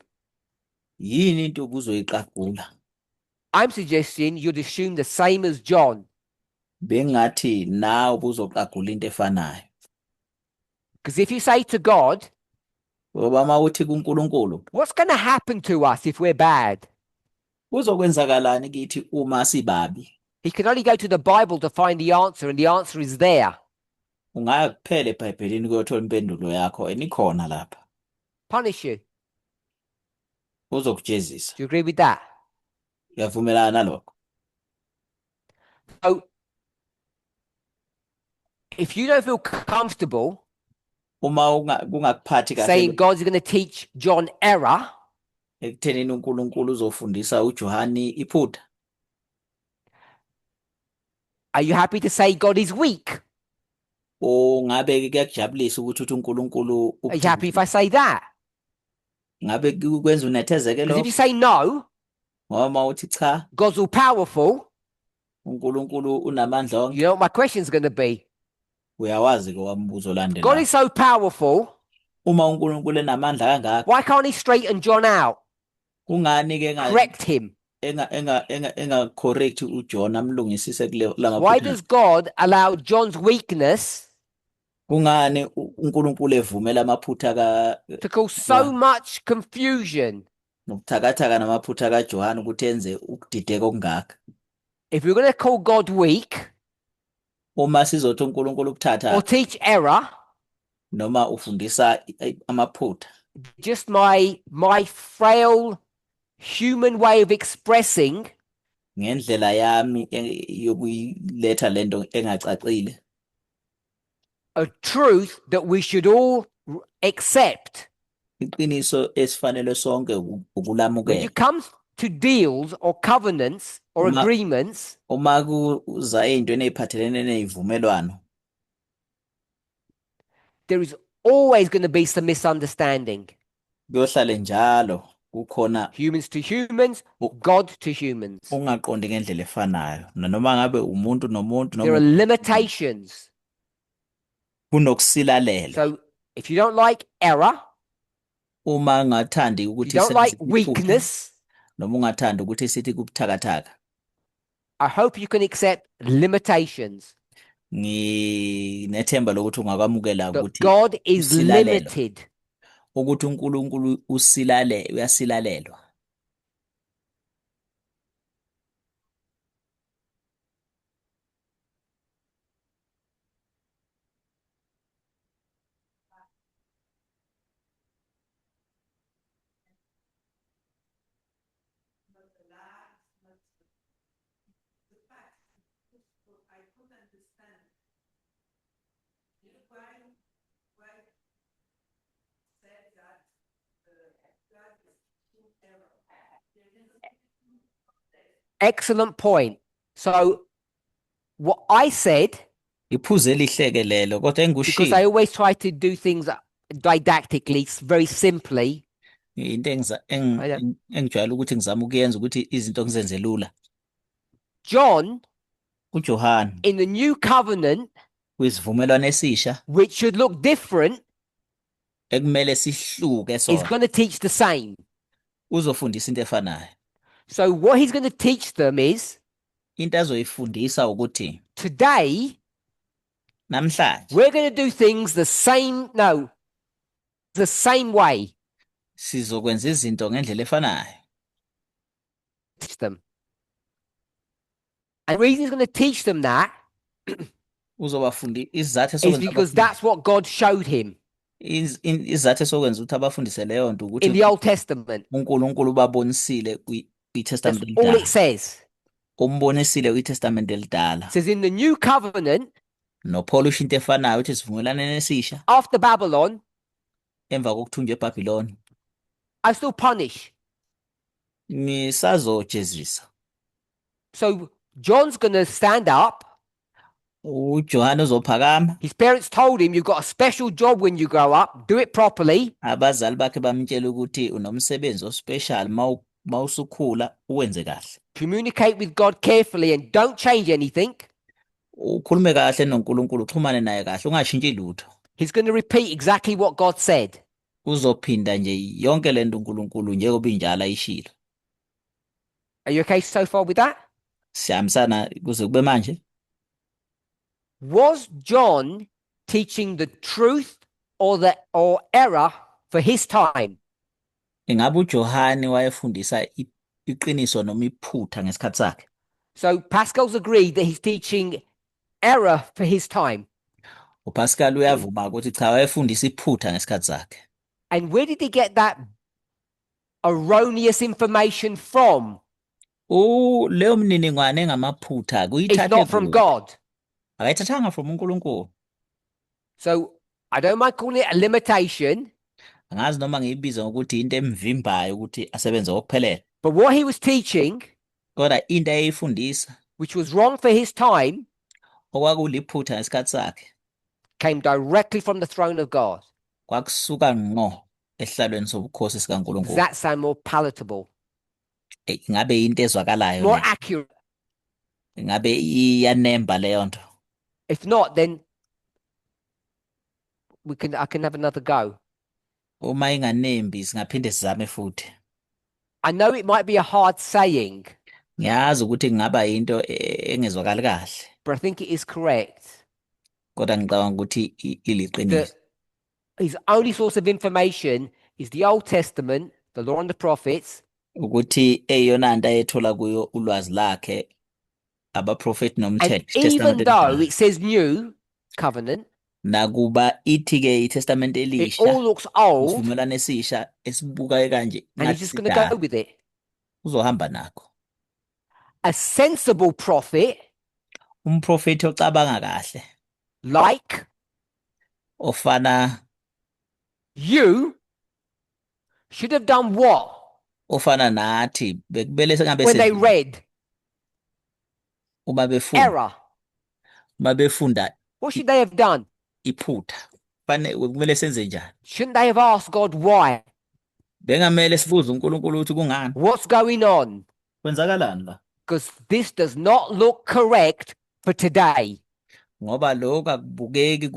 Yini into obuzoyiqagula? I'm suggesting you'd assume the same as John. Bengathi nawe ubuzoqagula into efanayo. Because if you say to God, Ngoba uma uthi kuNkulunkulu, what's going to happen to us if we're bad? Kuzokwenzakalani kithi uma sibabi? He can only go to the Bible to find the answer, and the answer is there. Ungaya kuphela eBhayibhelini kuyothola impendulo yakho and ikhona lapha. Punish you. Uzokujezisa. Do you agree with that? Uyavumelana nalokho? So, if you don't feel comfortable Uma kungakuphathi kahle saying God's going to teach John error, ekuthenini uNkulunkulu uzofundisa uJohani iphutha, are you happy to say God is weak? Ungabe kuyakujabulisa ukuthi uthi uNkulunkulu Are you happy if I say that? Ngabe kwenza unethezeke Because if lokho? you say no, Ngoba uma uthi cha, God's all powerful, uNkulunkulu unamandla onke, you know what my question's going to be? Uyawazi ke wambuzo God olandelayo. is so powerful, Uma uNkulunkulu enamandla kangaka, why can't he straighten John out? Kungani ke Correct him? Enga correct uJohn amlungisise kule Why lamaphutha? does God allow John's weakness Kungani uNkulunkulu evumela amaphutha ka to cause so much confusion? Nobuthakathaka namaphutha kaJohn ukuthi enze ukudideka okungaka? If we're going to call God weak Uma sizothi uNkulunkulu or ubuthakathaka teach error, noma ufundisa amaphutha, just my frail human way of expressing ngendlela yami yokuyiletha lento engacacile, a truth that we should all accept. Iqiniso esifanele sonke When you ukulamukela. come to deals or covenants or agreements, Uma kuza ey'ntweni ey'phathelene ney'vumelwano, there is always going to be some misunderstanding. Kuyohlale njalo kukhona Humans to humans, God to humans. Ungaqondi ngendlela efanayo nanoma ngabe umuntu nomuntu There are noma limitations. Kunokusilalela. So if you don't like error, Uma ungathandi if you ukuthi don't senze like iphutha, weakness, noma ungathandi ukuthi sithi kubuthakathaka, I hope you can accept limitations. Nginethemba lokuthi ungakwamukela That ukuthi God is usilalelwa, limited. Ukuthi uNkulunkulu usilale uyasilalelwa. Not the last, not the fact. So I couldn't understand. Why said that God is teaching error? There is a Excellent point. So what I said, Iphuzu elihle lelo kodwa because engikushilo I always try to do things didactically, very simply. Into I don't- engijwayele ukuthi ngizame ukuyenza ukuthi izinto ngizenze lula. John uJohn in the new covenant, kwisivumelwano esisha, which should look different, ekumele sihluke is sona, going to teach the same. Uzofundisa into efanayo. So what he's going to teach them is Into azoyifundisa ukuthi today namhlanje we're going to do things the same, no, the same way. Sizokwenza izinto ngendlela efanayo. Teach them. And the reason he's going to teach them that Uzobafundisa isizathu is esokwenza because abafundise that's what God showed him isizathu esokwenza ukuthi abafundise leyo nto ukuthi in the Old Testament. uNkulunkulu ubabonisile That's kwiTestament all elidala. it says. Umbonisile kwiTestament elidala. It says in the new covenant, NoPaul usho into efanayo uthi sivumelane nesisha after Babylon, emva kokuthunjwa eBhabhiloni. I still punish. Ngisazojezisa. So John's going to stand up. UJohn uzophakama. His parents told him, "You've got a special job when you grow up. Do it properly." Abazali bakhe bamtshela ukuthi unomsebenzi ospecial mawusukhula uwenze kahle. Communicate with God carefully and don't change anything. Ukhulume kahle noNkulunkulu, uxhumane naye kahle, ungashintshi lutho. He's going to repeat exactly what God said. Uzophinda nje yonke lento uNkulunkulu njengoba injalo ayishilo. Are you okay so far with that? Siyahambisana kuze kube manje? Was John teaching the truth or error for his time? Ingabe uJohane wayefundisa iqiniso noma iphutha ngesikhathi sakhe? So Pascal's agreed that he's teaching error for his time. UPascal uyavuma ukuthi cha, wayefundisa iphutha ngesikhathi sakhe. And where did he get that erroneous information from U leyo mniningwane engamaphutha if kuyithathe not from kuphi? God? Akayithathanga from uNkulunkulu. So I don't mind calling it a limitation, Angazi noma ngiyibiza ngokuthi into emvimbayo ukuthi asebenze ngokuphelele. But what he was teaching, Kodwa into ayeyifundisa which was wrong for his time, okwakuliphutha ngesikhathi sakhe came directly from the throne of God. Kwakusuka ngqo esihlalweni sobukhosi Does sikaNkulunkulu. that sound more palatable? Ingabe into ezwakalayo More le? Accurate? Ingabe iyanemba leyo nto? If not, then we can I can have another go. Uma inganembi singaphinde sizame futhi. I know it might be a hard saying, Ngiyazi ukuthi kungaba into engezwakali kahle, but I think it is correct kodwa ngicabanga ukuthi iliqiniso. That his only source of information is the Old Testament, the law and the prophets, Ukuthi eyona nto ayethola kuyo ulwazi lakhe abaprofeti and nomthetho, even iTestamente though elidala. It says new covenant, Nakuba ithi-ke iTestamente it elisha, all looks old, isivumelwano esisha esibuka kanje and he's ngathi just going to sidala, go with it. Uzohamba nakho. A sensible prophet, Umprofeti ocabanga kahle like ofana you, should have done what ofana nathi bekumele sengabe when they senzile read uma befunda error? Uma befunda What should they have done? Iphutha fane kumele senze njani? Shouldn't they have asked God why? Bengamele sibuze uNkulunkulu ukuthi kungani? What's going on? Kwenzakalani la? Because this does not look correct for today. Ngoba lokhu akubukeki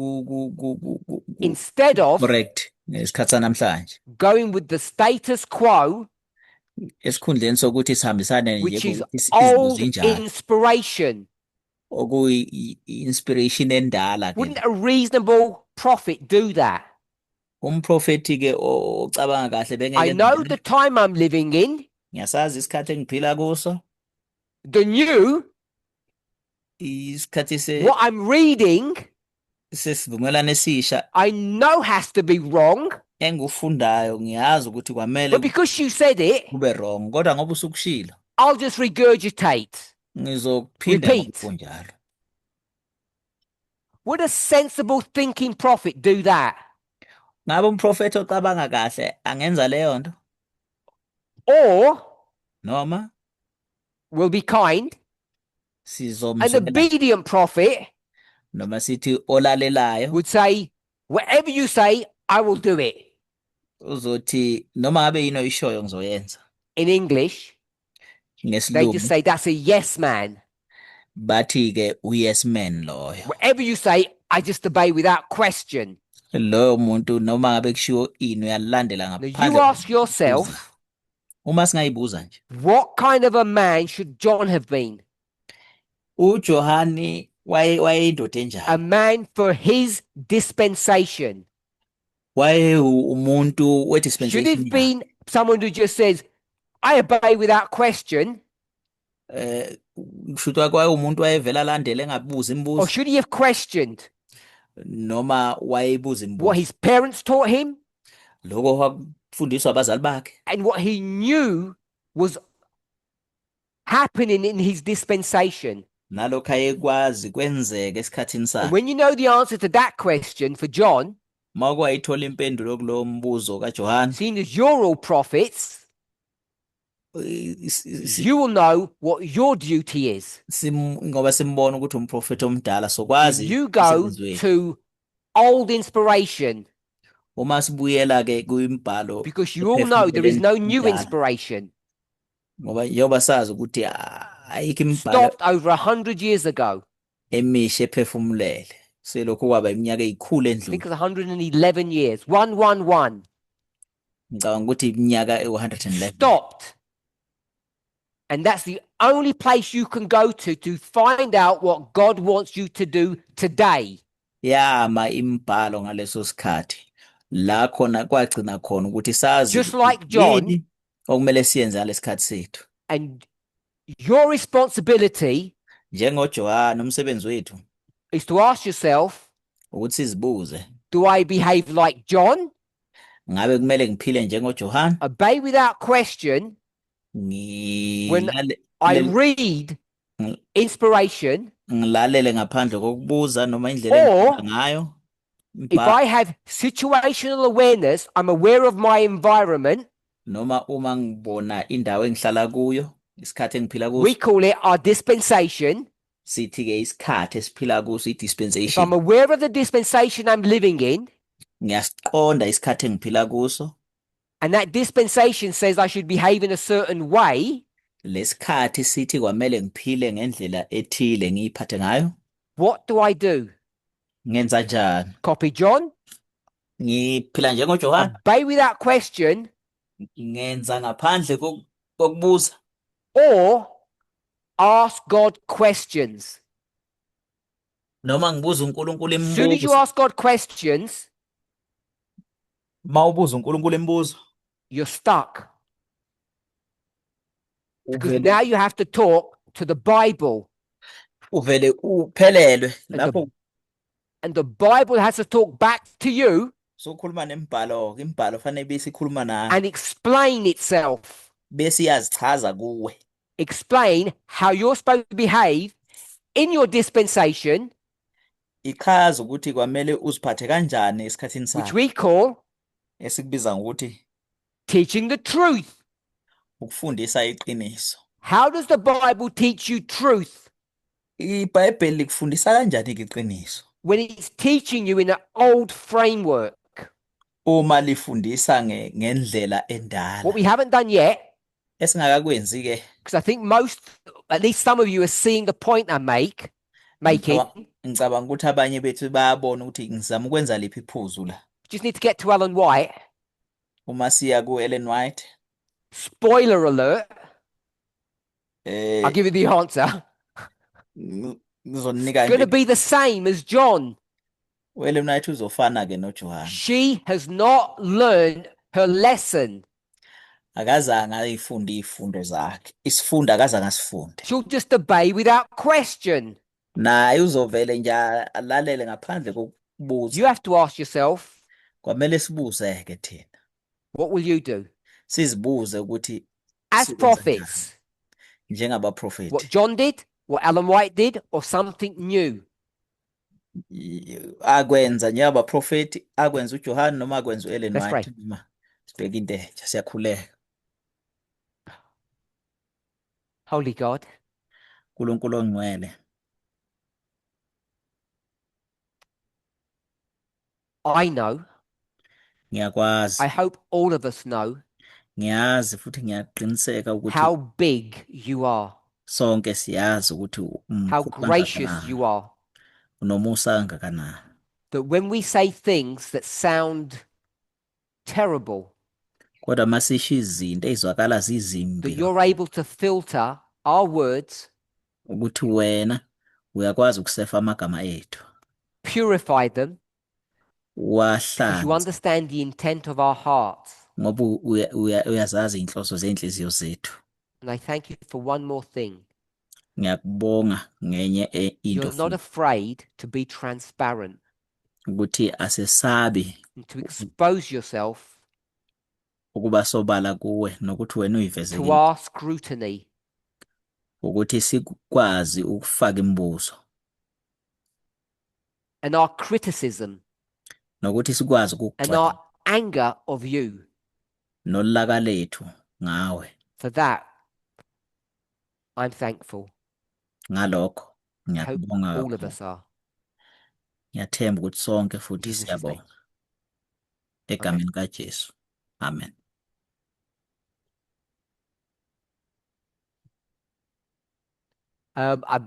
Instead of correct ngesikhathi sanamhlanje. Going with the status quo, Esikhundleni sokuthi sihambisane nje which is kokuthi izinto old zinjalo inspiration. Okuyi-inspiration endala ke. Wouldn't a reasonable prophet do that? Umprofeti ke ocabanga kahle I bengeke know the time I'm living in, ngiyasazi isikhathi engiphila kuso, the new, isikhathi what I'm reading, sesivumelwano esisha I know has to be wrong, engikufundayo ngiyazi ukuthi kwamele but because you said it, kube wrong, kodwa ngoba usukushilo I'll just regurgitate. ngizophinda Repeat. Ngokunjalo. Would a sensible thinking prophet do that? Ngabe umprofethi ocabanga kahle angenza leyo nto? Or Noma will be kind, an sizomzwela obedient prophet noma sithi olalelayo would say, "Whatever you say, I will do it." uzothi noma ngabe yini oyishoyo ngizoyenza. In English, they Ngesilungu just say that's a yes man. Bathi ke u-yes man loyo. Whatever you say, I just obey without question. Loyo muntu noma ngabe kushiwo ini uyalandela Now you ngaphandle ask kokubuza. Yourself, Uma singayibuza nje, what kind of a man should John have been? uJohani waye wayeyindoda A enjani? Man for his dispensation. Waye umuntu Should he we-dispensation have yakhe. Been someone who just says, "I obey without question"? Kushuthi kwaye umuntu wayevela alandele engabuzi Or imibuzo should he have questioned noma wayebuza what imibuzo his parents taught him lokho kwakufundiswa abazali bakhe and what he knew was happening in his dispensation? Nalokho ayekwazi kwenzeka esikhathini And sakhe? when you know the answer to that question for John, Uma kwayithola impendulo kulowo mbuzo kaJohane, seeing as you're all prophets, you will know what your duty is. Ngoba simbona ukuthi umprofethi omdala sokwazi You go umsebenzi wethu. To old inspiration Uma sibuyela ke kuyimbhalo because you all know there is no new ephefumulelwe inspiration. Ngoba njengoba sazi ukuthi ayikho imibhalo Stopped over 100 years ago. Emisha ephefumulele selokhu kwaba iminyaka eyikhulu I think endlule. it's 111 years. 111. Ngicabanga ukuthi iminyaka ewu-111 Stopped. And that's the only place you can go to find out what God wants you to do today. Yama imibhalo ngaleso sikhathi la khona kwagcina khona ukuthi sazi Just ukuthi like John. Yini okumele siyenze ngalesikhathi sethu. And your responsibility NjengoJohane, umsebenzi wethu is to ask yourself, ukuthi sizibuze, do I behave like John? Ngabe kumele ngiphile njengoJohane? Obey without question when I read inspiration, Ngilalele ngaphandle kokubuza noma indlela or engifunda ngayo if imibhalo, I have situational awareness, I'm aware of my environment. Noma uma ngibona indawo engihlala kuyo, isikhathi engiphila We kuso. Call it our dispensation. Sithi ke isikhathi esiphila kuso, If I'm i-dispensation. Aware of the dispensation I'm living in, Ngiyasiqonda isikhathi engiphila kuso. And that dispensation says I should behave in a certain way, Lesikhathi sithi kwamele ngiphile ngendlela ethile ngiyiphathe ngayo. What do I do? Ngenza njani? Copy John, Ngiphila njengoJohane, obey without question, ngenza ngaphandle kokubuza, or ask God questions. Noma ngibuza uNkulunkulu As soon as you imibuzo. Ask God questions, Mawubuza uNkulunkulu imibuzo, you're stuck because uvele now you have to talk to the Bible, uvele uphelelwe and lapho. The Bible has to talk back to you Sokhuluma nemibhalo ke, imibhalo fanele bese ikhuluma nawe and explain itself. Bese iyazichaza kuwe. Explain how you're supposed to behave in your dispensation, Ichaza ukuthi kwamele uziphathe kanjani esikhathini which sakho, we call esikubiza ngokuthi teaching the truth. Ukufundisa iqiniso. How does the Bible teach you truth IBhayibheli likufundisa kanjani ke iqiniso when it's teaching you in an old framework? Uma lifundisa ngendlela endala? What we haven't done yet, Esingakakwenzi ke, because I think most, at least some of you, are seeing the point I'm making. Ngicabanga ukuthi abanye bethu bayabona ukuthi ngizama ukwenza liphi iphuzu la. Just need to get to Ellen White. Uma siya ku-Ellen White, Spoiler alert, I'll give you the answer. Ngizonika Going to nje be the same as John. U-Ellen White uzofana ke noJohane. She has not learned her lesson. Akazange ayifunde izifundo zakhe, isifundo akazange asifunde. She'll just obey without question. Naye uzovele nje alalele ngaphandle kokubuza. You have to ask yourself, Kwamele sibuze ke thina, what will you do? Sizibuze ukuthi As sikwenza njani prophets, njengabaprofethi. What John did, what Ellen White did, or something new? Akwenza njengabaprofethi, akwenza uJohane noma akwenza u-Ellen Let's White, pray. Noma sibheke into entsha. Siyakhuleka. Holy God, uNkulunkulu ongcwele, I know, ngiyakwazi, I hope all of us know ngiyazi futhi ngiyaqiniseka ukuthi how big you are, sonke siyazi ukuthi how umkhulu gracious kangakanani, you are. Unomusa kangakanani. That when we say things that sound terrible, Kodwa masisho izinto ezizwakala zizimbi that you're able to filter our words, ukuthi wena uyakwazi ukusefa amagama ethu, purify them, because you wahlanze understand the intent of our hearts. Ngoba uyazazi inhloso zenhliziyo zethu. And I thank you for one more thing. Ngiyakubonga ngenye into You're not futhi, afraid to be transparent ukuthi asesabi and to expose yourself ukuba sobala kuwe nokuthi wena uyiveze to kimi, our scrutiny. Ukuthi sikwazi ukufaka imibuzo And our criticism nokuthi sikwazi and ukukugxeka our anger of you. Nolaka lethu ngawe. For that, I'm thankful. Ngalokho I hope ngiyakubonga all of kakhulu. Us are. Ngiyathemba ukuthi sonke futhi Jesus' name. siyabonga egameni kaJesu, amen. I